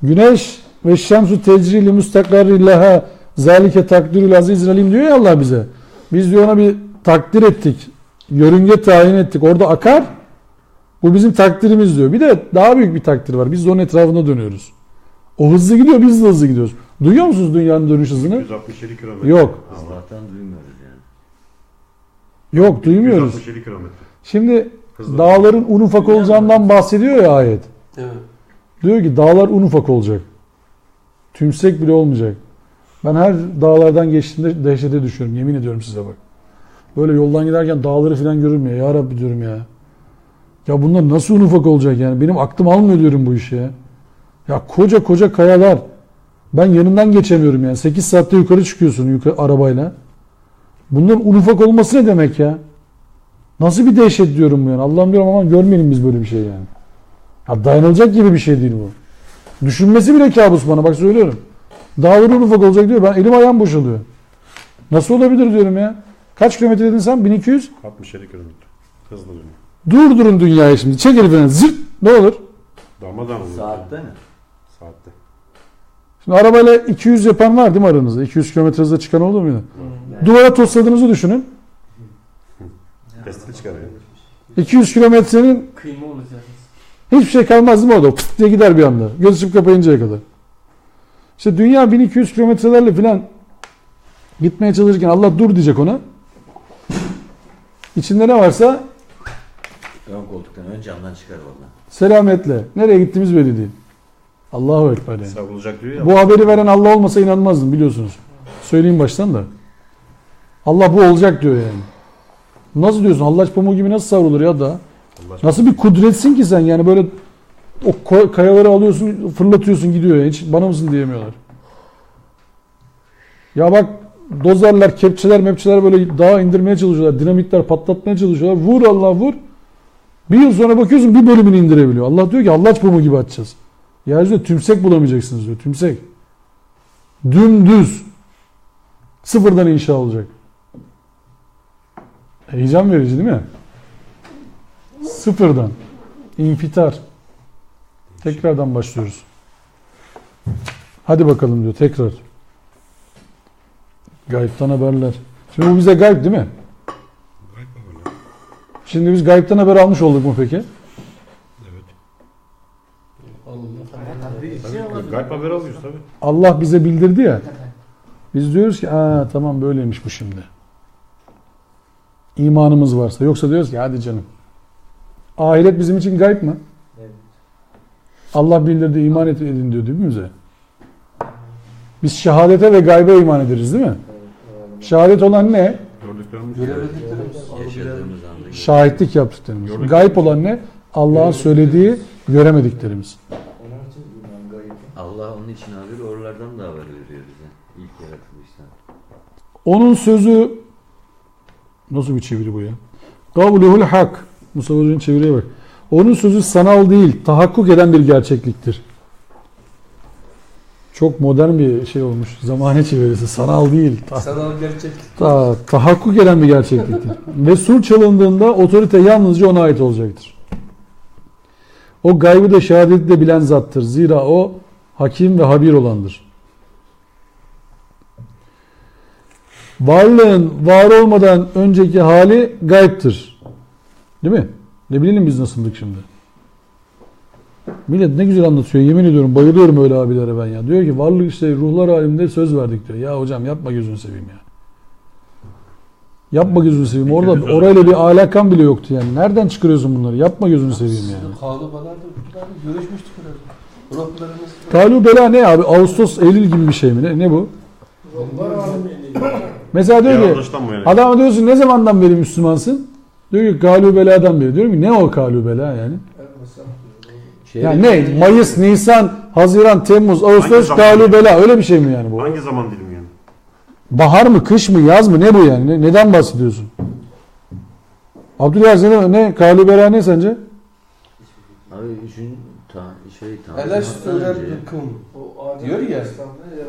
Güneş ve şemsu tecrili müstakarri leha zalike takdirül azizil alim diyor ya Allah bize. Biz diyor ona bir takdir ettik. Yörünge tayin ettik. Orada akar. Bu bizim takdirimiz diyor. Bir de daha büyük bir takdir var. Biz de onun etrafında dönüyoruz. O hızlı gidiyor, biz de hızlı gidiyoruz. Duyuyor musunuz dünyanın dönüş hızını? 167 kilometre. Yok. Allah'tan duymuyoruz yani. Yok, duymuyoruz. 167 kilometre. Şimdi hızlı dağların un ufak olacağından bahsediyor ya ayet. Evet. Diyor ki dağlar un ufak olacak. Tümsek bile olmayacak. Ben her dağlardan geçtiğimde dehşete düşüyorum. Yemin ediyorum size bak. Böyle yoldan giderken dağları falan görürüm ya. Ya Rabbi diyorum ya. Ya bunlar nasıl un ufak olacak yani? Benim aklım almıyor diyorum bu işe ya. Ya koca koca kayalar. Ben yanından geçemiyorum yani. 8 saatte yukarı çıkıyorsun arabayla. Bunların un ufak olması ne demek ya? Nasıl bir dehşet diyorum bu yani. Allah'ım diyorum aman görmeyelim biz böyle bir şey yani. Ya dayanılacak gibi bir şey değil bu. Düşünmesi bile kabus bana bak söylüyorum. Dağlar un ufak olacak diyor. Ben elim ayağım boşalıyor. Nasıl olabilir diyorum ya. Kaç kilometre dedin sen? 1200? 67 kilometre. Hızlı dönüyor. Durdurun dünyayı şimdi. Çek elini. Zırt. Ne olur? Darmadağın olur. Saatte mi? Saatte. Şimdi arabayla 200 yapan var değil mi aranızda? 200 kilometre hızla çıkan oldu mu yine? Yani. Duvara tosladığınızı düşünün. Pestil çıkarıyor. 200 kilometrenin kıyma olacak. Hiçbir şey kalmaz değil mi orada? Pıt diye gider bir anda. Göz açıp kapayıncaya kadar. İşte dünya 1200 kilometrelerle falan gitmeye çalışırken Allah dur diyecek ona. İçinde ne varsa ön koltuktan, ön camdan çıkar vallahi. Selametle. Nereye gittiğimiz belli değil. Allahu Ekber yani. Savrulacak diyor ya. Bu haberi veren Allah olmasa inanmazdım biliyorsunuz. Söyleyeyim baştan da. Allah bu olacak diyor yani. Nasıl diyorsun? Hallaç pamuğu gibi nasıl savrulur ya da? Allah Nasıl bir kudretsin ki sen yani böyle O kayaları alıyorsun, fırlatıyorsun gidiyor. Yani. Hiç bana mısın diyemiyorlar. Ya bak dozerler, kepçeler, mepçeler böyle dağa indirmeye çalışıyorlar. Dinamitler patlatmaya çalışıyorlar. Vur Allah vur. Bir yıl sonra bakıyorsun bir bölümünü indirebiliyor. Allah diyor ki hallaç pamuğu gibi atacağız. Yeryüzünde tümsek bulamayacaksınız diyor. Tümsek. Dümdüz. Sıfırdan inşa olacak. Heyecan verici değil mi? Sıfırdan. İnfitar. Tekrardan başlıyoruz. Hadi bakalım diyor tekrar. Gaybtan haberler. Şimdi bu bize gayb değil mi? Gayb haberler. Şimdi biz gaybtan haber almış olduk mu peki? Evet. Allah. Gayb haberi alıyoruz tabii. Allah bize bildirdi ya. Biz diyoruz ki aa tamam böyleymiş bu şimdi. İmanımız varsa. Yoksa diyoruz ki hadi canım. Ahiret bizim için gayb mı? Evet. Allah bildirdi, iman edin diyor değil mi bize? Biz şehadete ve gaybe iman ederiz değil mi? Evet. Şehadet olan ne? Görebildiklerimiz. Şahitlik yaptıklarımız. Gayb olan ne? Allah'ın söylediği, göremediklerimiz. Allah onun için haber, oralardan da haber veriyor bize. İlk yaratılıştan. Onun sözü nasıl bir çeviri bu ya? Kavluhul hak. Mustafa Hoca'nın çeviriye bak. Onun sözü sanal değil, tahakkuk eden bir gerçekliktir. Çok modern bir şey olmuş. Zamane çevirisi. Sanal değil. Sanal gerçeklik. Tahakkuk eden bir gerçekliktir. Ve sur çalındığında otorite yalnızca ona ait olacaktır. O gaybı da şehadeti de bilen zattır. Zira o hakim ve habir olandır. Varlığın var olmadan önceki hali gayiptir. Değil mi? Ne bilelim biz nasıldık şimdi? Millet ne güzel anlatıyor. Yemin ediyorum bayılıyorum öyle abilere ben ya. Diyor ki varlık işte ruhlar aleminde söz verdik diyor. Ya hocam yapma gözünü seveyim ya. Yapma gözünü seveyim. Orada orayla bir alakam bile yoktu yani. Nereden çıkarıyorsun bunları? Yapma gözünü seveyim yani. Görüşmüştük herhalde. Kalu bela ne abi? Ağustos, Eylül gibi bir şey mi? Ne bu? Mesela diyor ki adama diyorsun ne zamandan beri Müslümansın? Diyor ki kalu beladan beri. Diyorum ki ne o kalu bela yani? Yani ne? Mayıs, Nisan, Haziran, Temmuz, Ağustos, kalu bela. Öyle bir şey mi yani bu? Hangi zaman dilimi yani? Bahar mı, kış mı, yaz mı? Ne bu yani? Neden bahsediyorsun? Abdülaziz ne? Kalu bela ne sence? Abi üçün Elestü rabbikum diyor ya.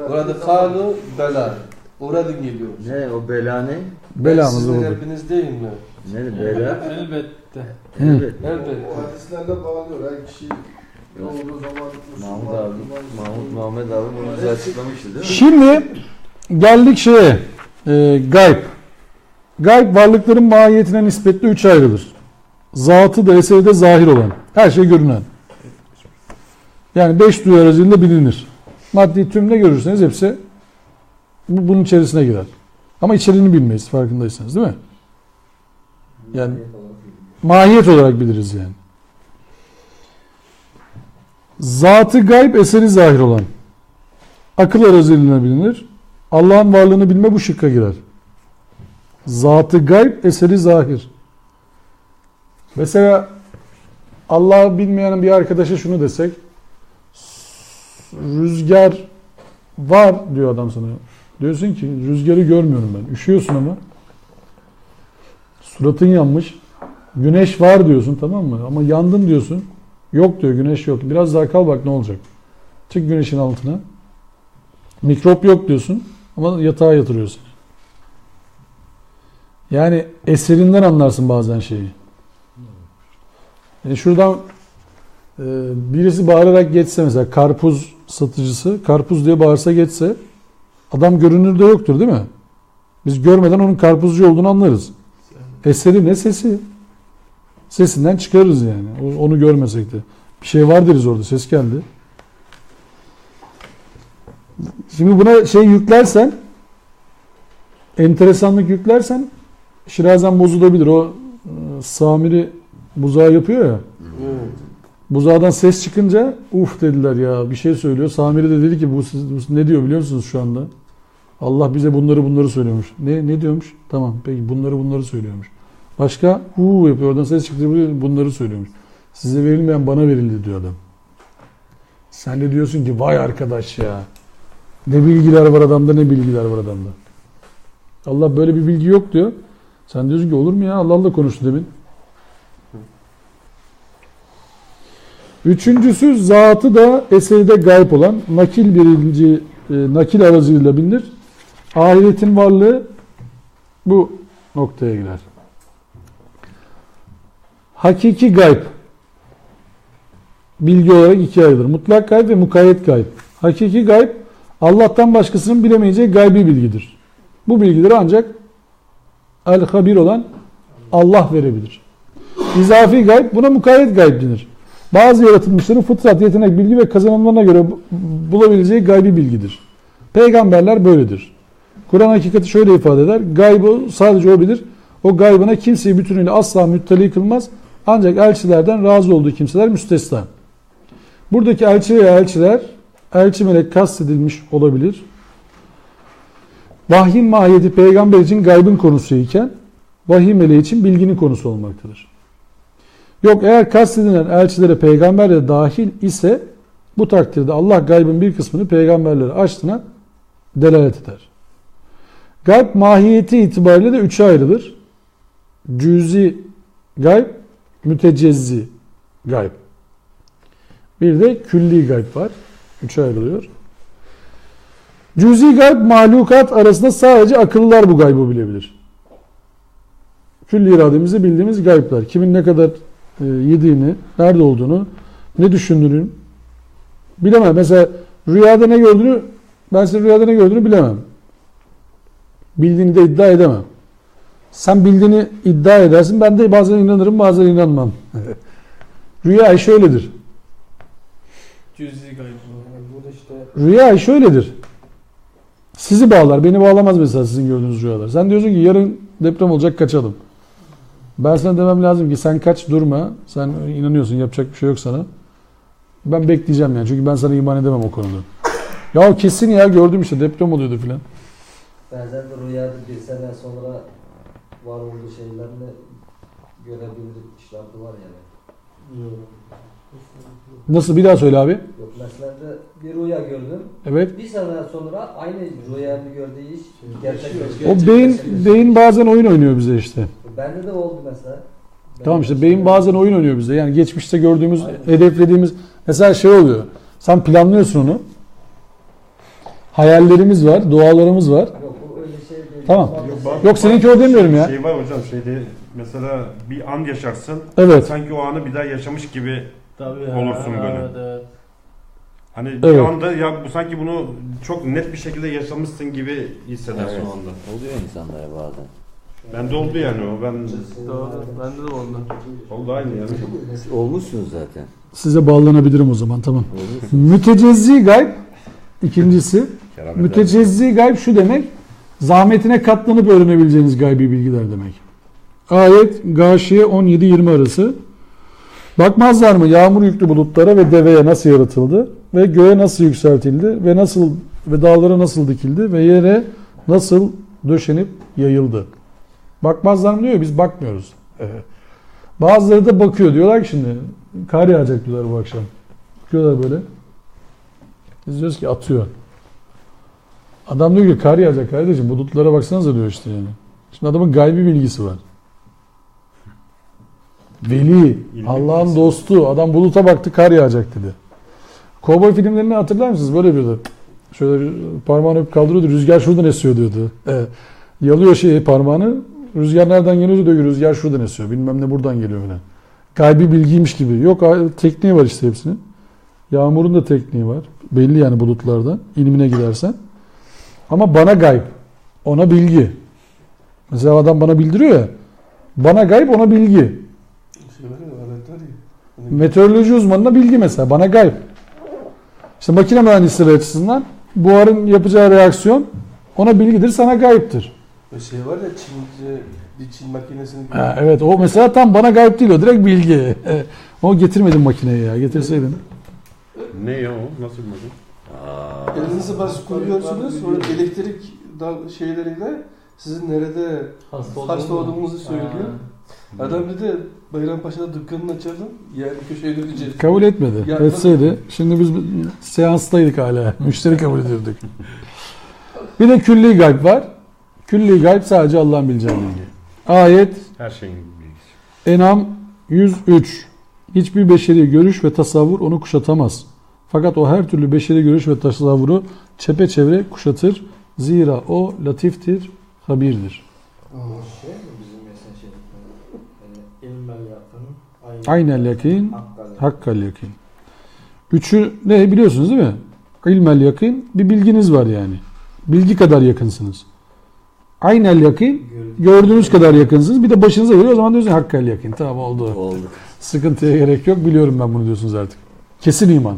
Orada kalu bela. Oradan geliyor. Ne o bela ne? Belamızı bulduk. Rabbiniz değil mi? Ne bela? Elbette. Elbette. Elbette. O hadislerle bağlıyor. Her kişi olduğu zaman Mahmut abi, Mahmut abi bunu bize açıklamıştı değil mi? Şimdi geldik şeye, gayb. Gayb varlıkların mahiyetine nispetle üç ayrılır. Zatı da eseri de zahir olan. Her şey görünen. Yani 5 duyu aracılığıyla bilinir. Maddi tüm ne görürseniz hepsi bunun içerisine girer. Ama içeriğini bilmeyiz farkındaysanız değil mi? Yani mahiyet olarak biliriz yani. Zatı gayb, eseri zahir olan. Akıl aracılığıyla bilinir. Allah'ın varlığını bilme bu şıkka girer. Zatı gayb, eseri zahir. Mesela Allah'ı bilmeyen bir arkadaşa şunu desek, rüzgar var diyor adam sana. Diyorsun ki rüzgarı görmüyorum ben. Üşüyorsun ama. Suratın yanmış. Güneş var diyorsun, tamam mı? Ama yandın diyorsun. Yok diyor, güneş yok. Biraz daha kal bak ne olacak. Çık güneşin altına. Mikrop yok diyorsun ama yatağa yatırıyorsun. Yani eserinden anlarsın bazen şeyi. Yani şuradan birisi bağırarak geçse mesela karpuz satıcısı, karpuz diye bağırsa geçse adam görünürde yoktur değil mi? Biz görmeden onun karpuzcu olduğunu anlarız. Eseri ne sesi? Sesinden çıkarırız yani. Onu görmesek de. Bir şey var deriz orada. Ses geldi. Şimdi buna şey yüklersen, enteresanlık yüklersen şirazen bozulabilir. O Samiri buzağı yapıyor ya. Evet. Buzağdan ses çıkınca uf dediler ya, bir şey söylüyor. Samiri de dedi ki bu ne diyor biliyor musunuz şu anda? Allah bize bunları söylüyormuş. Ne diyormuş? Tamam peki bunları söylüyormuş. Başka hu yapıyor, oradan ses çıktı, bunları söylüyormuş. Size verilmeyen bana verildi diyor adam. Sen de diyorsun ki vay arkadaş ya. Ne bilgiler var adamda, ne bilgiler var adamda. Allah böyle bir bilgi yok diyor. Sen diyorsun ki olur mu ya? Allah Allah konuştu demin. Üçüncüsü zatı da eseri de gayb olan nakil birinci nakil aracılığıyla bilinir. Ahiretin varlığı bu noktaya girer. Hakiki gayb bilgi olarak ikiye ayrılır. Mutlak gayb ve mukayyet gayb. Hakiki gayb Allah'tan başkasının bilemeyeceği gaybi bilgidir. Bu bilgileri ancak el-habir olan Allah verebilir. İzafi gayb buna mukayyet gayb denir. Bazı yaratılmışların fıtrat, yetenek, bilgi ve kazanımlarına göre bulabileceği gaybi bilgidir. Peygamberler böyledir. Kur'an hakikati şöyle ifade eder. Gaybı sadece o bilir. O gaybına kimseyi bütünüyle asla müttali kılmaz. Ancak elçilerden razı olduğu kimseler müstesna. Buradaki elçi veya elçiler, elçi melek kastedilmiş olabilir. Vahyin mahiyeti peygamber için gaybın konusu iken, vahiy meleği için bilginin konusu olmaktadır. Yok, eğer kastedilen elçilere peygamber de dahil ise bu takdirde Allah gaybın bir kısmını peygamberlere açtığına delalet eder. Gayb mahiyeti itibariyle de üçe ayrılır. Cüzi gayb, mütecezzi gayb. Bir de külli gayb var. Üçe ayrılıyor. Cüzi gayb mahlukat arasında sadece akıllılar bu gaybı bilebilir. Külli irademizi bildiğimiz gayplar. Kimin ne kadar yediğini, nerede olduğunu, ne düşündüğünü bilemem. Mesela rüyada ne gördüğünü, ben senin rüyada ne gördüğünü bilemem. Bildiğini de iddia edemem. Sen bildiğini iddia edersin. Ben de bazen inanırım, bazen inanmam. Rüya şöyledir. Cüzi gayb. Rüya şöyledir. Sizi bağlar, beni bağlamaz mesela sizin gördüğünüz rüyalar. Sen diyorsun ki yarın deprem olacak, kaçalım. Ben sana demem lazım ki sen kaç, durma. Sen inanıyorsun, yapacak bir şey yok sana. Ben bekleyeceğim yani. Çünkü ben sana iman edemem o konuda. Ya kesin ya, gördüm işte deprem oluyordu filan. Bazen de rüyada bir sene sonra var olduğu şeylerini görebilir işler de var yani. Nasıl? Bir daha söyle abi. Yok, mesela de bir rüya gördüm. Evet. Bir sene sonra aynı rüyamı gördüğü iş gerçekleşiyor. O beyin bazen oyun oynuyor bize işte. Bende de oldu mesela. Tamam işte beyin bazen oyun oynuyor bize. Yani geçmişte gördüğümüz, aynen, hedeflediğimiz mesela şey oluyor. Sen planlıyorsun onu. Hayallerimiz var, dualarımız var. Yok, o öyle şey değil. Tamam. Yok, seninki o demiyorum ya. Şey var hocam, şeyde mesela bir an yaşarsın. Evet. Sanki o anı bir daha yaşamış gibi tabii olursun böyle. Evet, evet. Hani bir evet, anda ya bu sanki bunu çok net bir şekilde yaşamışsın gibi hissedersin evet, o anda. Oluyor insanlara bazen. Bende oldu yani o. Ben doğru. Bende de oldu. Oldu aynı yani. Olmuşsunuz zaten. Size bağlanabilirim o zaman, tamam. Mütecezzi gayb ikincisi. Mütecezzi gayb şu demek. Zahmetine katlanıp öğrenebileceğiniz gaybi bilgiler demek. Ayet Gâşiye 17-20 arası. Bakmazlar mı yağmur yüklü bulutlara ve deveye nasıl yaratıldı ve göğe nasıl yükseltildi ve nasıl ve dağlara nasıl dikildi ve yere nasıl döşenip yayıldı? Bakmazlar mı diyor, biz bakmıyoruz. Evet. Bazıları da bakıyor, diyorlar ki şimdi kar yağacak diyorlar bu akşam. Bakıyorlar böyle. Biz diyoruz ki atıyor. Adam diyor ki kar yağacak kardeşim, bulutlara baksanıza diyor işte yani. Şimdi adamın gaybi bilgisi var. Veli, Allah'ın dostu. Adam buluta baktı, kar yağacak dedi. Kovboy filmlerini hatırlar mısınız? Böyle bir de. Şöyle parmağını öpüp kaldırıyordu. Rüzgar şuradan esiyor diyordu. Evet. Yalıyor şeyi, parmağını. Rüzgar nereden geliyor diyor. Rüzgar şuradan esiyor. Bilmem ne buradan geliyor falan. Gaybi bilgiymiş gibi. Yok, tekniği var işte hepsinin. Yağmurun da tekniği var. Belli yani bulutlardan. İlmine gidersen. Ama bana gayb. Ona bilgi. Mesela adam bana bildiriyor ya. Bana gayb, ona bilgi. Meteoroloji uzmanına bilgi mesela. Bana gayb. İşte makine mühendisleri açısından buharın yapacağı reaksiyon ona bilgidir, sana gayiptir. O şey var ya, Çince, bir Çin makinesini... Ha, evet, o mesela tam bana gayb değil, o direkt bilgi. O getirmedim makineyi ya, getirseydin. Ne ya o? Nasıl bir makine? Elinizi basıp koyuyorsunuz, sonra elektrik şeyleriyle sizin nerede hasta olduğunuzu söylüyor. Adam dedi Bayrampaşa'da dükkanını açalım. Yani köşeye döneceğiz. Kabul etmedi. Ya, Etseydi. Şimdi biz seanstaydık hala. Müşteri kabul ediyorduk. Bir de külli gayb var. Külli gayb sadece Allah'ın bileceği bilgi. Ayet her şeyin bilgisi. En'am 103. Hiçbir beşeri görüş ve tasavvur onu kuşatamaz. Fakat o her türlü beşeri görüş ve tasavvuru çepeçevre kuşatır. Zira o latiftir, habirdir. O şey mi bizim mesela şey? İlmel yakın, Aynel yakin, hakkal yakin. Üçü ne biliyorsunuz değil mi? İlmel yakin, bir bilginiz var yani. Bilgi kadar yakınsınız. Aynel yakin, gördüğünüz kadar yakınsınız. Bir de başınıza geliyor, o zaman diyorsunuz hakkal yakin. Tamam oldu. Oldu. Sıkıntıya gerek yok. Biliyorum ben bunu diyorsunuz artık. Kesin iman.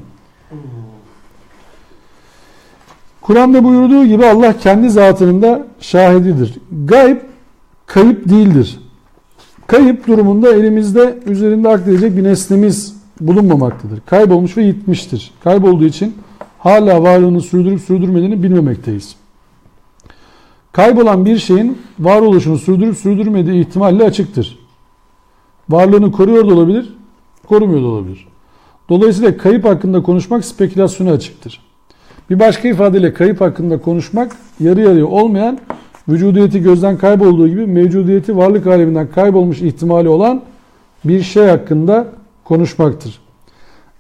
Kur'an'da buyurduğu gibi Allah kendi zatının da şahididir. Gayb kayıp değildir. Kayıp durumunda elimizde üzerinde akledecek bir nesnemiz bulunmamaktadır. Kaybolmuş ve yitmiştir. Kaybolduğu için hala varlığını sürdürüp sürdürmediğini bilmemekteyiz. Kaybolan bir şeyin varoluşunu sürdürüp sürdürmediği ihtimalle açıktır. Varlığını koruyor da olabilir, korumuyor da olabilir. Dolayısıyla kayıp hakkında konuşmak spekülasyona açıktır. Bir başka ifadeyle kayıp hakkında konuşmak yarı yarıya olmayan, vücudiyeti gözden kaybolduğu gibi mevcudiyeti varlık aleminden kaybolmuş ihtimali olan bir şey hakkında konuşmaktır.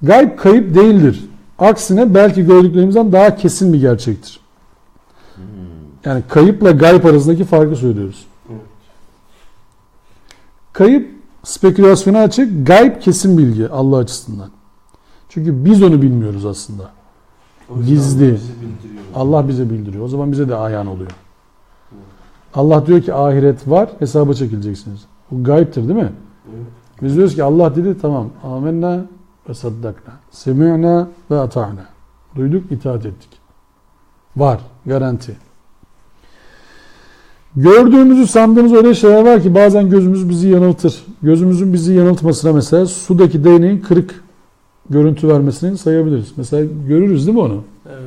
Gayb kayıp değildir. Aksine belki gördüklerimizden daha kesin bir gerçektir. Yani kayıpla gayb arasındaki farkı söylüyoruz. Kayıp spekülasyona açık, gayb kesin bilgi Allah açısından. Çünkü biz onu bilmiyoruz aslında. Gizli. Allah bizi bildiriyor. Allah bize bildiriyor. O zaman bize de ayan oluyor. Allah diyor ki ahiret var, hesaba çekileceksiniz. Bu gayiptir değil mi? Evet. Biz diyoruz ki Allah dedi tamam. Amenna ve saddakna. Semi'na ve ata'na. Duyduk, itaat ettik. Var, garanti. Gördüğümüzü sandığımız öyle şeyler var ki bazen gözümüz bizi yanıltır. Gözümüzün bizi yanıltmasına mesela sudaki değneğin kırık görüntü vermesini sayabiliriz. Mesela görürüz değil mi onu? Evet.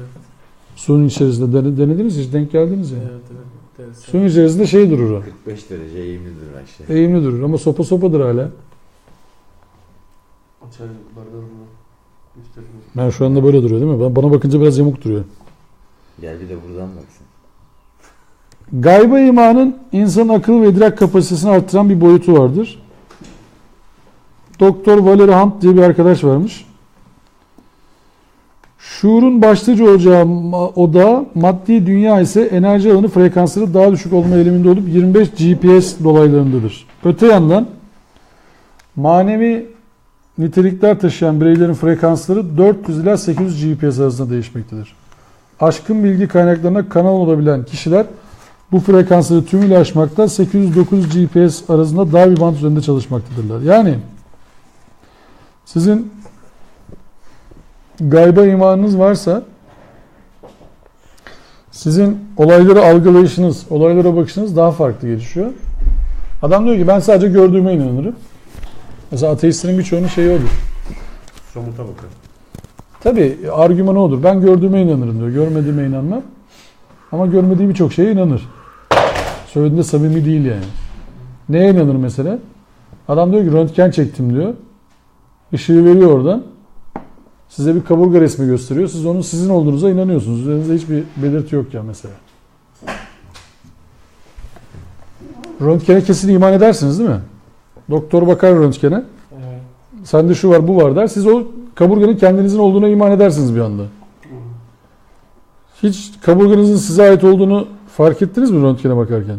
Suyun içerisinde denediniz hiç, denk geldiniz ya. Evet, evet. Suyun içerisinde şey durur o. 45 derece eğimlidir aşağı. Eğimli durur ama sopa sopadır hala. Ben şu anda böyle duruyor değil mi? Bana bakınca biraz yamuk duruyor. Gel bir de buradan baksın. Gayba imanın insanın akıl ve idrak kapasitesini arttıran bir boyutu vardır. Doktor Valery Hunt diye bir arkadaş varmış. Şuurun başlıca olacağı odağı maddi dünya ise enerji alanı frekansları daha düşük olma eğiliminde olup 25 GPS dolaylarındadır. Öte yandan manevi nitelikler taşıyan bireylerin frekansları 400 ila 800 GPS arasında değişmektedir. Aşkın bilgi kaynaklarına kanal olabilen kişiler bu frekansları tümüyle aşmakta 800-900 GPS arasında dar bir bant üzerinde çalışmaktadırlar. Yani sizin gayba imanınız varsa sizin olayları algılayışınız, olaylara bakışınız daha farklı gelişiyor. Adam diyor ki ben sadece gördüğüme inanırım. Mesela ateistlerin birçoğunun şeyi odur. Somuta bakın. Tabii argümanı odur. Ben gördüğüme inanırım diyor. Görmediğime inanmam. Ama görmediği birçok şeye inanır. Söylediğinde samimi değil yani. Neye inanır mesela? Adam diyor ki röntgen çektim diyor. Işığı veriyor oradan. Size bir kaburga resmi gösteriyor. Siz onun sizin olduğunuza inanıyorsunuz. Üzerinizde hiçbir belirti yok ya mesela. Röntgene kesin iman edersiniz değil mi? Doktor bakar röntgene. Evet. Sende şu var bu var der. Siz o kaburganın kendinizin olduğuna iman edersiniz bir anda. Hiç kaburganızın size ait olduğunu fark ettiniz mi röntgene bakarken?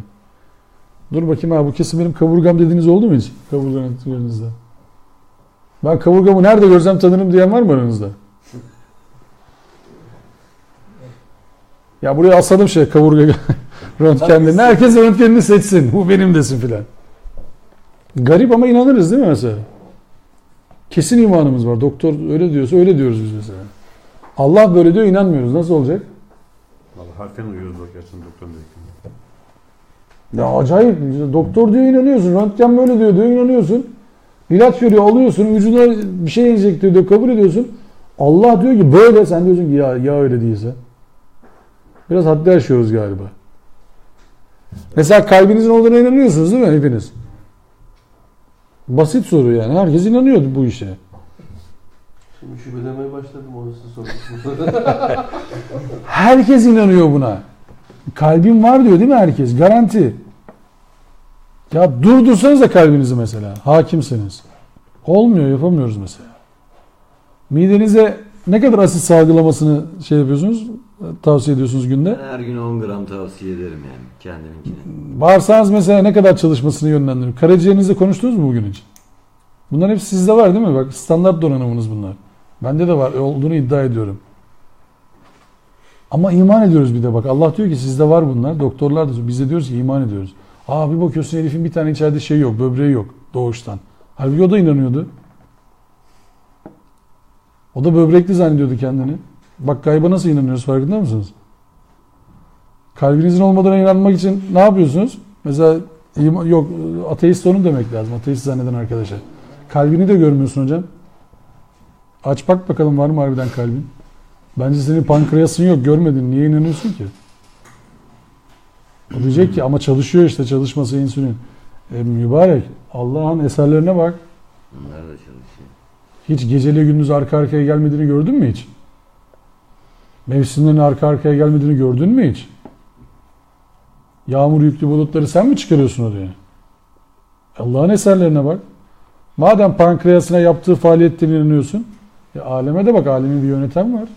Dur bakayım ha bu kesin benim kaburgam dediğiniz oldu mu hiç? Kaburganızda. Ben kaburgamı nerede görsem tanırım diyen var mı aranızda? Ya buraya asalım şey kaburga röntgenlerini. Herkes röntgenini seçsin. Bu benim desin filan. Garip ama inanırız değil mi mesela? Kesin imanımız var. Doktor öyle diyorsa öyle diyoruz biz mesela. Allah böyle diyor inanmıyoruz. Nasıl olacak? Vallahi harfen uyuyoruz bakarsın doktorun dediklerine. Ya acayip. Doktor diyor inanıyorsun. Röntgen böyle diyor inanıyorsun. İlaç veriyor alıyorsun. Vücuduna bir şey enjekte ediyor kabul ediyorsun. Allah diyor ki böyle. Sen diyorsun ki ya öyle değilse. Biraz haddi aşıyoruz galiba. Mesela kalbinizin olduğuna inanıyorsunuz değil mi hepiniz? Basit soru yani. Herkes inanıyor bu işe. Şimdi şüphelemeye başladım onu size sordum. Herkes inanıyor buna. Kalbim var diyor değil mi herkes? Garanti. Ya durdursanız da kalbinizi mesela. Hakimsiniz. Olmuyor, yapamıyoruz mesela. Midenize ne kadar asit salgılamasını şey yapıyorsunuz, tavsiye ediyorsunuz günde? Ben her gün 10 gram tavsiye ederim yani kendiminkine. Bağırsağınız mesela ne kadar çalışmasını yönlendiriyor? Karaciğerinizle konuştunuz mu bugün hiç? Bunların hepsi sizde var değil mi? Bak standart donanımınız bunlar. Bende de var olduğunu iddia ediyorum. Ama iman ediyoruz bir de bak. Allah diyor ki sizde var bunlar. Doktorlar da biz de diyoruz ki iman ediyoruz. Aa bir bakıyorsun herifin bir tane içeride şey yok, böbreği yok doğuştan. Halbuki o da inanıyordu. O da böbrekli zannediyordu kendini. Bak gayba nasıl inanıyoruz farkında mısınız? Kalbinizin olmadığına inanmak için ne yapıyorsunuz? Mesela yok ateist onu demek lazım. Ateist zanneden arkadaşa. Kalbini de görmüyorsun hocam. Aç bak bakalım var mı harbiden kalbin? Bence senin pankreasın yok görmedin. Niye inanıyorsun ki? O diyecek ki ama çalışıyor işte çalışması insülin. Mübarek Allah'ın eserlerine bak. Bunlar da çalışıyor. Hiç geceli gündüz arka arkaya gelmediğini gördün mü hiç? Mevsimlerin arka arkaya gelmediğini gördün mü hiç? Yağmur yüklü bulutları sen mi çıkarıyorsun oraya? Allah'ın eserlerine bak. Madem pankreasına yaptığı faaliyetten inanıyorsun, aleme de bak, alemin bir yöneten var.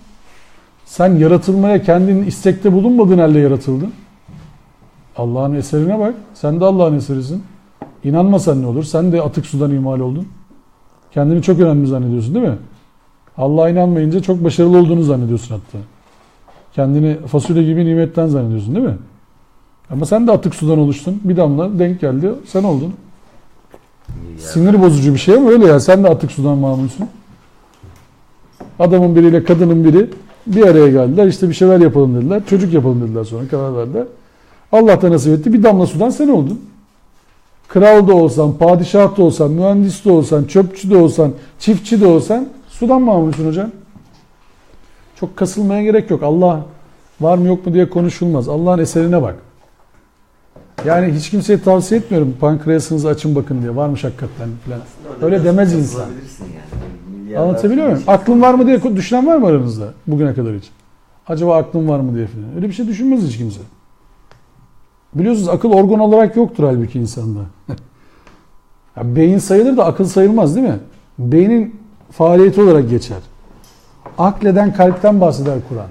Sen yaratılmaya kendin istekte bulunmadığın halde yaratıldın. Allah'ın eserine bak. Sen de Allah'ın eserisin. İnanmasan ne olur? Sen de atık sudan imal oldun. Kendini çok önemli zannediyorsun değil mi? Allah'a inanmayınca çok başarılı olduğunu zannediyorsun hatta. Kendini fasulye gibi nimetten zannediyorsun değil mi? Ama sen de atık sudan oluştun. Bir damla denk geldi. Sen oldun. Sinir bozucu bir şey ama öyle ya. Sen de atık sudan mamulsün. Adamın biriyle kadının biri bir araya geldiler. İşte bir şeyler yapalım dediler. Çocuk yapalım dediler sonra karar verdiler. Allah da nasip etti. Bir damla sudan sen oldun. Kral da olsan, padişah da olsan, mühendis de olsan, çöpçü de olsan, çiftçi de olsan sudan mamulsün hocam. Çok kasılmaya gerek yok. Allah var mı yok mu diye konuşulmaz. Allah'ın eserine bak. Yani hiç kimseye tavsiye etmiyorum. Pankreasınızı açın bakın diye. Varmış hakikaten falan. Öyle demez insan. Yani. Anlatabiliyor muyum? Aklım var mı diye düşünen var mı aranızda bugüne kadar hiç? Acaba aklım var mı diye falan. Öyle bir şey düşünmez hiç kimse. Biliyorsunuz akıl organ olarak yoktur halbuki insanda. Ya beyin sayılır da akıl sayılmaz değil mi? Beynin faaliyeti olarak geçer. Akleden kalpten bahseder Kur'an.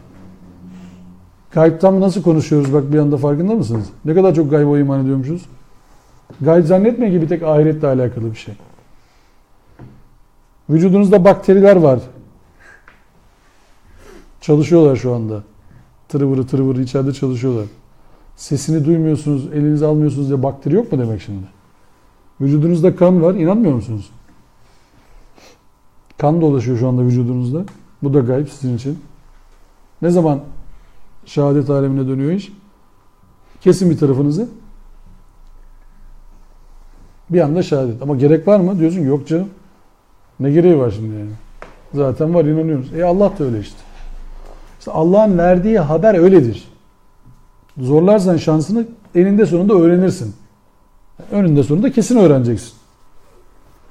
Gaybtan nasıl konuşuyoruz bak bir anda farkında mısınız? Ne kadar çok gayba iman ediyormuşuz. Gayb zannetmeyin ki bir tek ahiretle alakalı bir şey. Vücudunuzda bakteriler var. Çalışıyorlar şu anda. Tırıvırı tırıvırı içeride çalışıyorlar. Sesini duymuyorsunuz, elinizi almıyorsunuz diye bakteri yok mu demek şimdi? Vücudunuzda kan var, inanmıyor musunuz? Kan dolaşıyor şu anda vücudunuzda. Bu da gayb sizin için. Ne zaman şehadet alemine dönüyor iş? Kesin bir tarafınızı. Bir anda şehadet. Ama gerek var mı? Diyorsun ki yok canım. Ne gereği var şimdi yani? Zaten var, inanıyoruz. Allah da öyle işte. İşte Allah'ın verdiği haber öyledir. Zorlarsan şansını eninde sonunda öğrenirsin. Önünde sonunda kesin öğreneceksin.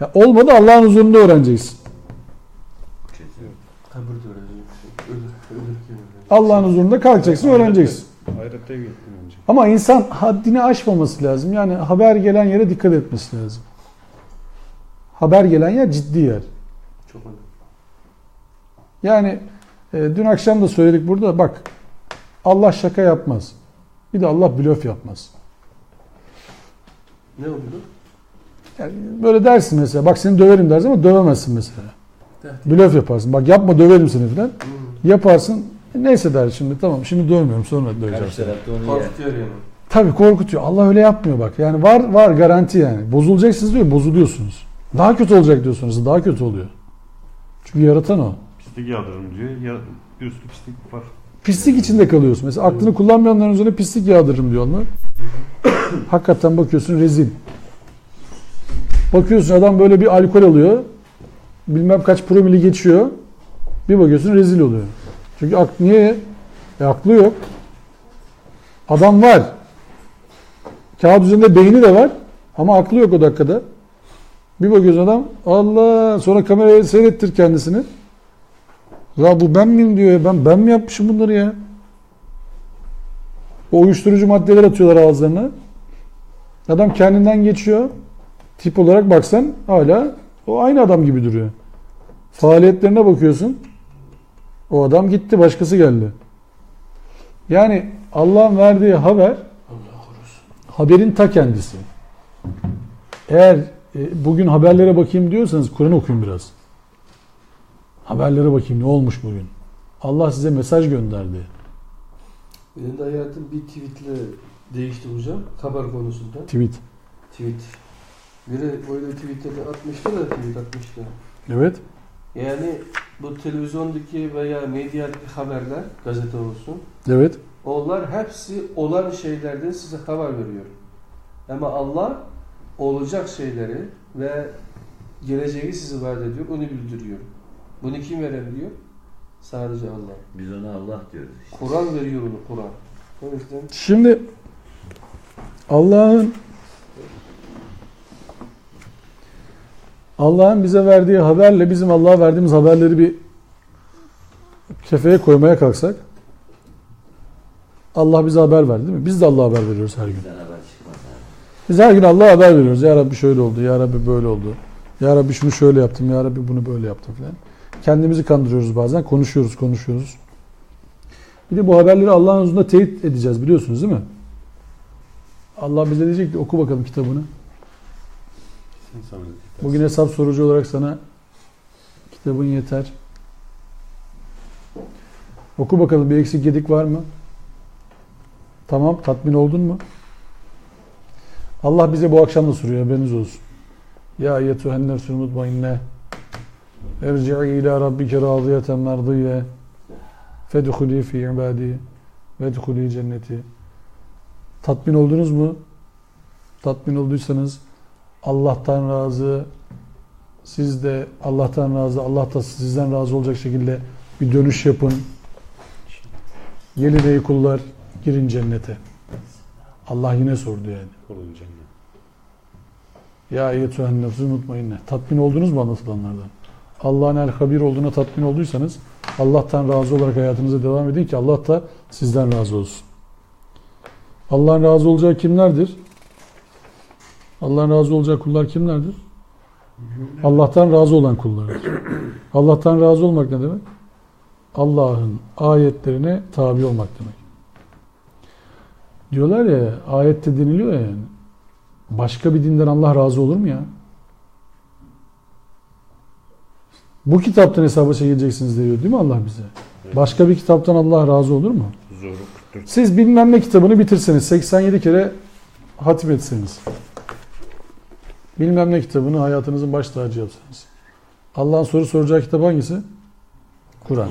Ya olmadı Allah'ın huzurunda öğreneceksin. Allah'ın huzurunda kalkacaksın, öğreneceksin. Ama insan haddini aşmaması lazım. Yani haber gelen yere dikkat etmesi lazım. Haber gelen yer ciddi yer. Çok önemli. Yani dün akşam da söyledik burada. Bak Allah şaka yapmaz. Bir de Allah blöf yapmaz. Ne oldu? Yani böyle dersin mesela. Bak seni döverim dersin ama dövemezsin mesela. Blöf yaparsın. Bak yapma döverim seni falan. Yaparsın. Neyse der şimdi tamam şimdi dövmüyorum sonra döveceğim seni. Korkutuyor yani. Tabii korkutuyor. Allah öyle yapmıyor bak. Yani var garanti yani. Bozulacaksınız diyor, bozuluyorsunuz. Daha kötü olacak diyorsunuz. Daha kötü oluyor. Çünkü yaratan o. Pislik yağdırırım diyor. Ya, bir sürü pislik var. Pislik içinde kalıyorsun. Mesela aklını kullanmayanların üzerine pislik yağdırırım diyor onlar. Hakikaten bakıyorsun rezil. Bakıyorsun adam böyle bir alkol alıyor. Bilmem kaç promili geçiyor. Bir bakıyorsun rezil oluyor. Çünkü niye? Aklı yok. Adam var. Kağıt üzerinde beyni de var. Ama aklı yok o dakikada. Bir bakıyorsun adam Allah, sonra kameraya seyrettir kendisini. Ya bu ben miyim diyor. Ben mi yapmışım bunları ya? O uyuşturucu maddeler atıyorlar ağızlarına. Adam kendinden geçiyor. Tip olarak baksan hala o aynı adam gibi duruyor. Faaliyetlerine bakıyorsun. O adam gitti, başkası geldi. Yani Allah'ın verdiği haber, haberin ta kendisi. Eğer bugün haberlere bakayım diyorsanız Kur'an okuyun biraz. Haberlere bakayım ne olmuş bugün. Allah size mesaj gönderdi. Benim de hayatım bir tweetle değişti hocam. Haber konusunda. Tweet. Tweet. Biri böyle tweet'e de atmıştı da tweet atmıştı. Evet. Yani bu televizyondaki veya medyadaki haberler, gazete olsun. Evet. Onlar hepsi olan şeylerden size haber veriyor. Ama Allah olacak şeyleri ve geleceği sizi vaat ediyor, onu bildiriyor. Bunu kim verebiliyor? Sadece Allah. Biz ona Allah diyoruz işte. Kur'an veriyor onu, Kur'an. O yüzden... Şimdi Allah'ın bize verdiği haberle bizim Allah'a verdiğimiz haberleri bir kefeye koymaya kalksak, Allah bize haber verdi değil mi? Biz de Allah'a haber veriyoruz her gün. Biz her gün Allah'a haber veriyoruz. Ya Rabbi şöyle oldu, Ya Rabbi böyle oldu. Ya Rabbi şunu şöyle yaptım, Ya Rabbi bunu böyle yaptım falan. Kendimizi kandırıyoruz bazen. Konuşuyoruz, konuşuyoruz. Bir de bu haberleri Allah'ın huzurunda teyit edeceğiz biliyorsunuz değil mi? Allah bize diyecek ki oku bakalım kitabını. Bugün hesap sorucu olarak sana kitabın yeter. Oku bakalım bir eksik gedik var mı? Tamam, tatmin oldun mu? Allah bize bu akşam da soruyor, haberiniz olsun. Ya eyyetühen nefsül mutmainne erci'i ila rabbike radiyeten merdiyye fedhuli fi ibadi vedhuli cenneti. Tatmin oldunuz mu? Tatmin olduysanız Allah'tan razı, siz de Allah'tan razı, Allah da sizden razı olacak şekilde bir dönüş yapın. Gelin ey kullar, girin cennete. Allah yine sordu yani. Ya eyyetühen nefsül mutmainne. Tatmin oldunuz mu anlatılanlardan? Allah'ın el-habir olduğuna tatmin olduysanız Allah'tan razı olarak hayatınıza devam edin ki Allah da sizden razı olsun. Allah'ın razı olacağı kimlerdir? Allah'ın razı olacağı kullar kimlerdir? Allah'tan razı olan kullardır. Allah'tan razı olmak ne demek? Allah'ın ayetlerine tabi olmak demek. Diyorlar ya, ayette deniliyor ya yani. Başka bir dinden Allah razı olur mu ya? Bu kitaptan hesaba çekileceksiniz diyor değil mi Allah bize? Evet. Başka bir kitaptan Allah razı olur mu? Siz bilmem ne kitabını bitirseniz, 87 kere hatim etseniz, bilmem ne kitabını hayatınızın baş tacı yapsanız, Allah'ın soru soracağı kitap hangisi? Kur'an.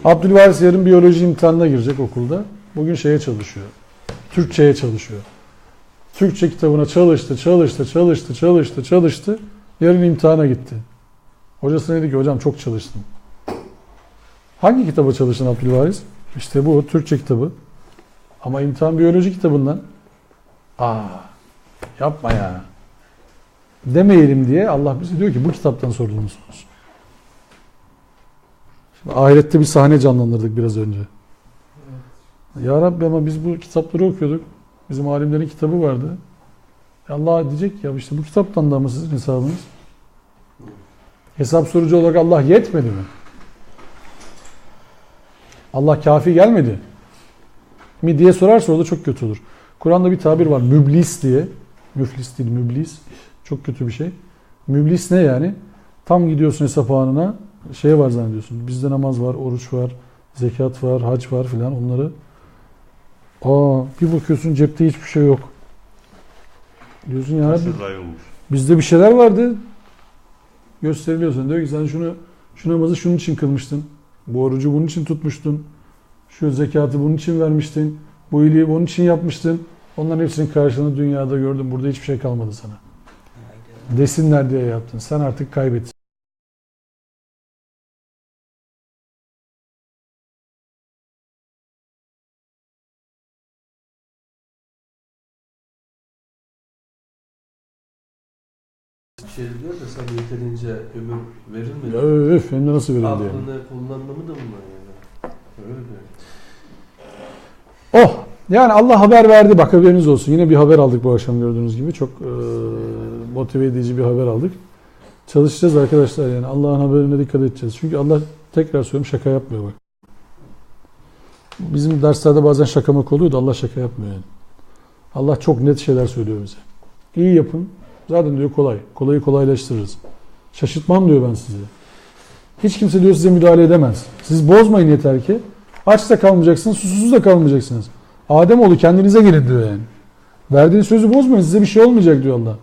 Abdülvaris yarın biyoloji imtihanına girecek okulda. Bugün şeye çalışıyor. Türkçe'ye çalışıyor. Türkçe kitabına çalıştı, çalıştı, çalıştı, çalıştı, çalıştı. Yarın imtihana gitti. Hocası dedi ki hocam çok çalıştım. Hangi kitaba çalıştın Abdülvaris? İşte bu Türkçe kitabı. Ama imtihan biyoloji kitabından. Aa, yapma ya. Demeyelim diye Allah bize diyor ki bu kitaptan sorumlusunuz. Şimdi ahirette bir sahne canlandırdık biraz önce. Evet. Ya Rabbi ama biz bu kitapları okuyorduk. Bizim alimlerin kitabı vardı. Allah diyecek ya işte bu kitaptan da mı sizin hesabınız? Hesap sorucu olarak Allah yetmedi mi? Allah kafi gelmedi mi diye sorarsa orada çok kötü olur. Kur'an'da bir tabir var. Müblis diye. Müflis değil, müblis. Çok kötü bir şey. Müblis ne yani? Tam gidiyorsun hesap anına, şey var zannediyorsun. Bizde namaz var, oruç var, zekat var, hac var filan onları. Aa, bir bakıyorsun cepte hiçbir şey yok. Diyorsun ya Rabbi, bizde bir şeyler vardı. Gösteriliyorsun. Diyor ki sen şunu, şu namazı şunun için kılmıştın. Bu orucu bunun için tutmuştun. Şu zekatı bunun için vermiştin. Bu iyiliği bunun için yapmıştın. Onların hepsinin karşılığını dünyada gördüm. Burada hiçbir şey kalmadı sana. Desinler diye yaptın. Sen artık kaybettin. Şey diyor da sana yeterince ömür verilmedi. Öf, hem de nasıl verildi yani. Aklını kullanma mı da bunlar yani? Öyle diyor. Oh! Yani Allah haber verdi. Bak haberiniz olsun. Yine bir haber aldık bu akşam gördüğünüz gibi. Çok motive edici bir haber aldık. Çalışacağız arkadaşlar yani. Allah'ın haberine dikkat edeceğiz. Çünkü Allah, tekrar söylüyorum, şaka yapmıyor bak. Bizim derslerde bazen şakamak oluyor da Allah şaka yapmıyor yani. Allah çok net şeyler söylüyor bize. İyi yapın. Zaten diyor kolay. Kolayı kolaylaştırırız. Şaşırtmam diyor ben sizi. Hiç kimse diyor size müdahale edemez. Siz bozmayın yeter ki. Aç da kalmayacaksınız, susuz da kalmayacaksınız. Ademoğlu kendinize gelin diyor yani. Verdiğiniz sözü bozmayın, size bir şey olmayacak diyor Allah.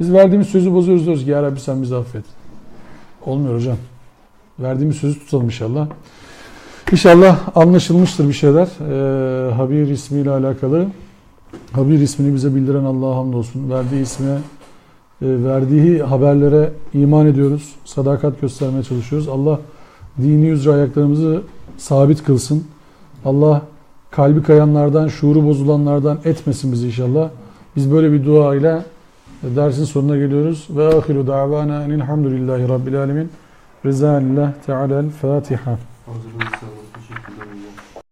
Biz verdiğimiz sözü bozuyoruz, diyoruz ki ya Rabbi sen bizi affet. Olmuyor hocam. Verdiğimiz sözü tutalım inşallah. İnşallah anlaşılmıştır bir şeyler. Habir ismiyle alakalı. Habir ismini bize bildiren Allah'a hamdolsun. Verdiği isme, verdiği haberlere iman ediyoruz. Sadakat göstermeye çalışıyoruz. Allah dini üzere ayaklarımızı sabit kılsın. Allah kalbi kayanlardan, şuuru bozulanlardan etmesin bizi inşallah. Biz böyle bir dua ile dersin sonuna geliyoruz. Ve ahiru davana enilhamdülillahi rabbil alemin. Rızanillah Teala'l Fatiha.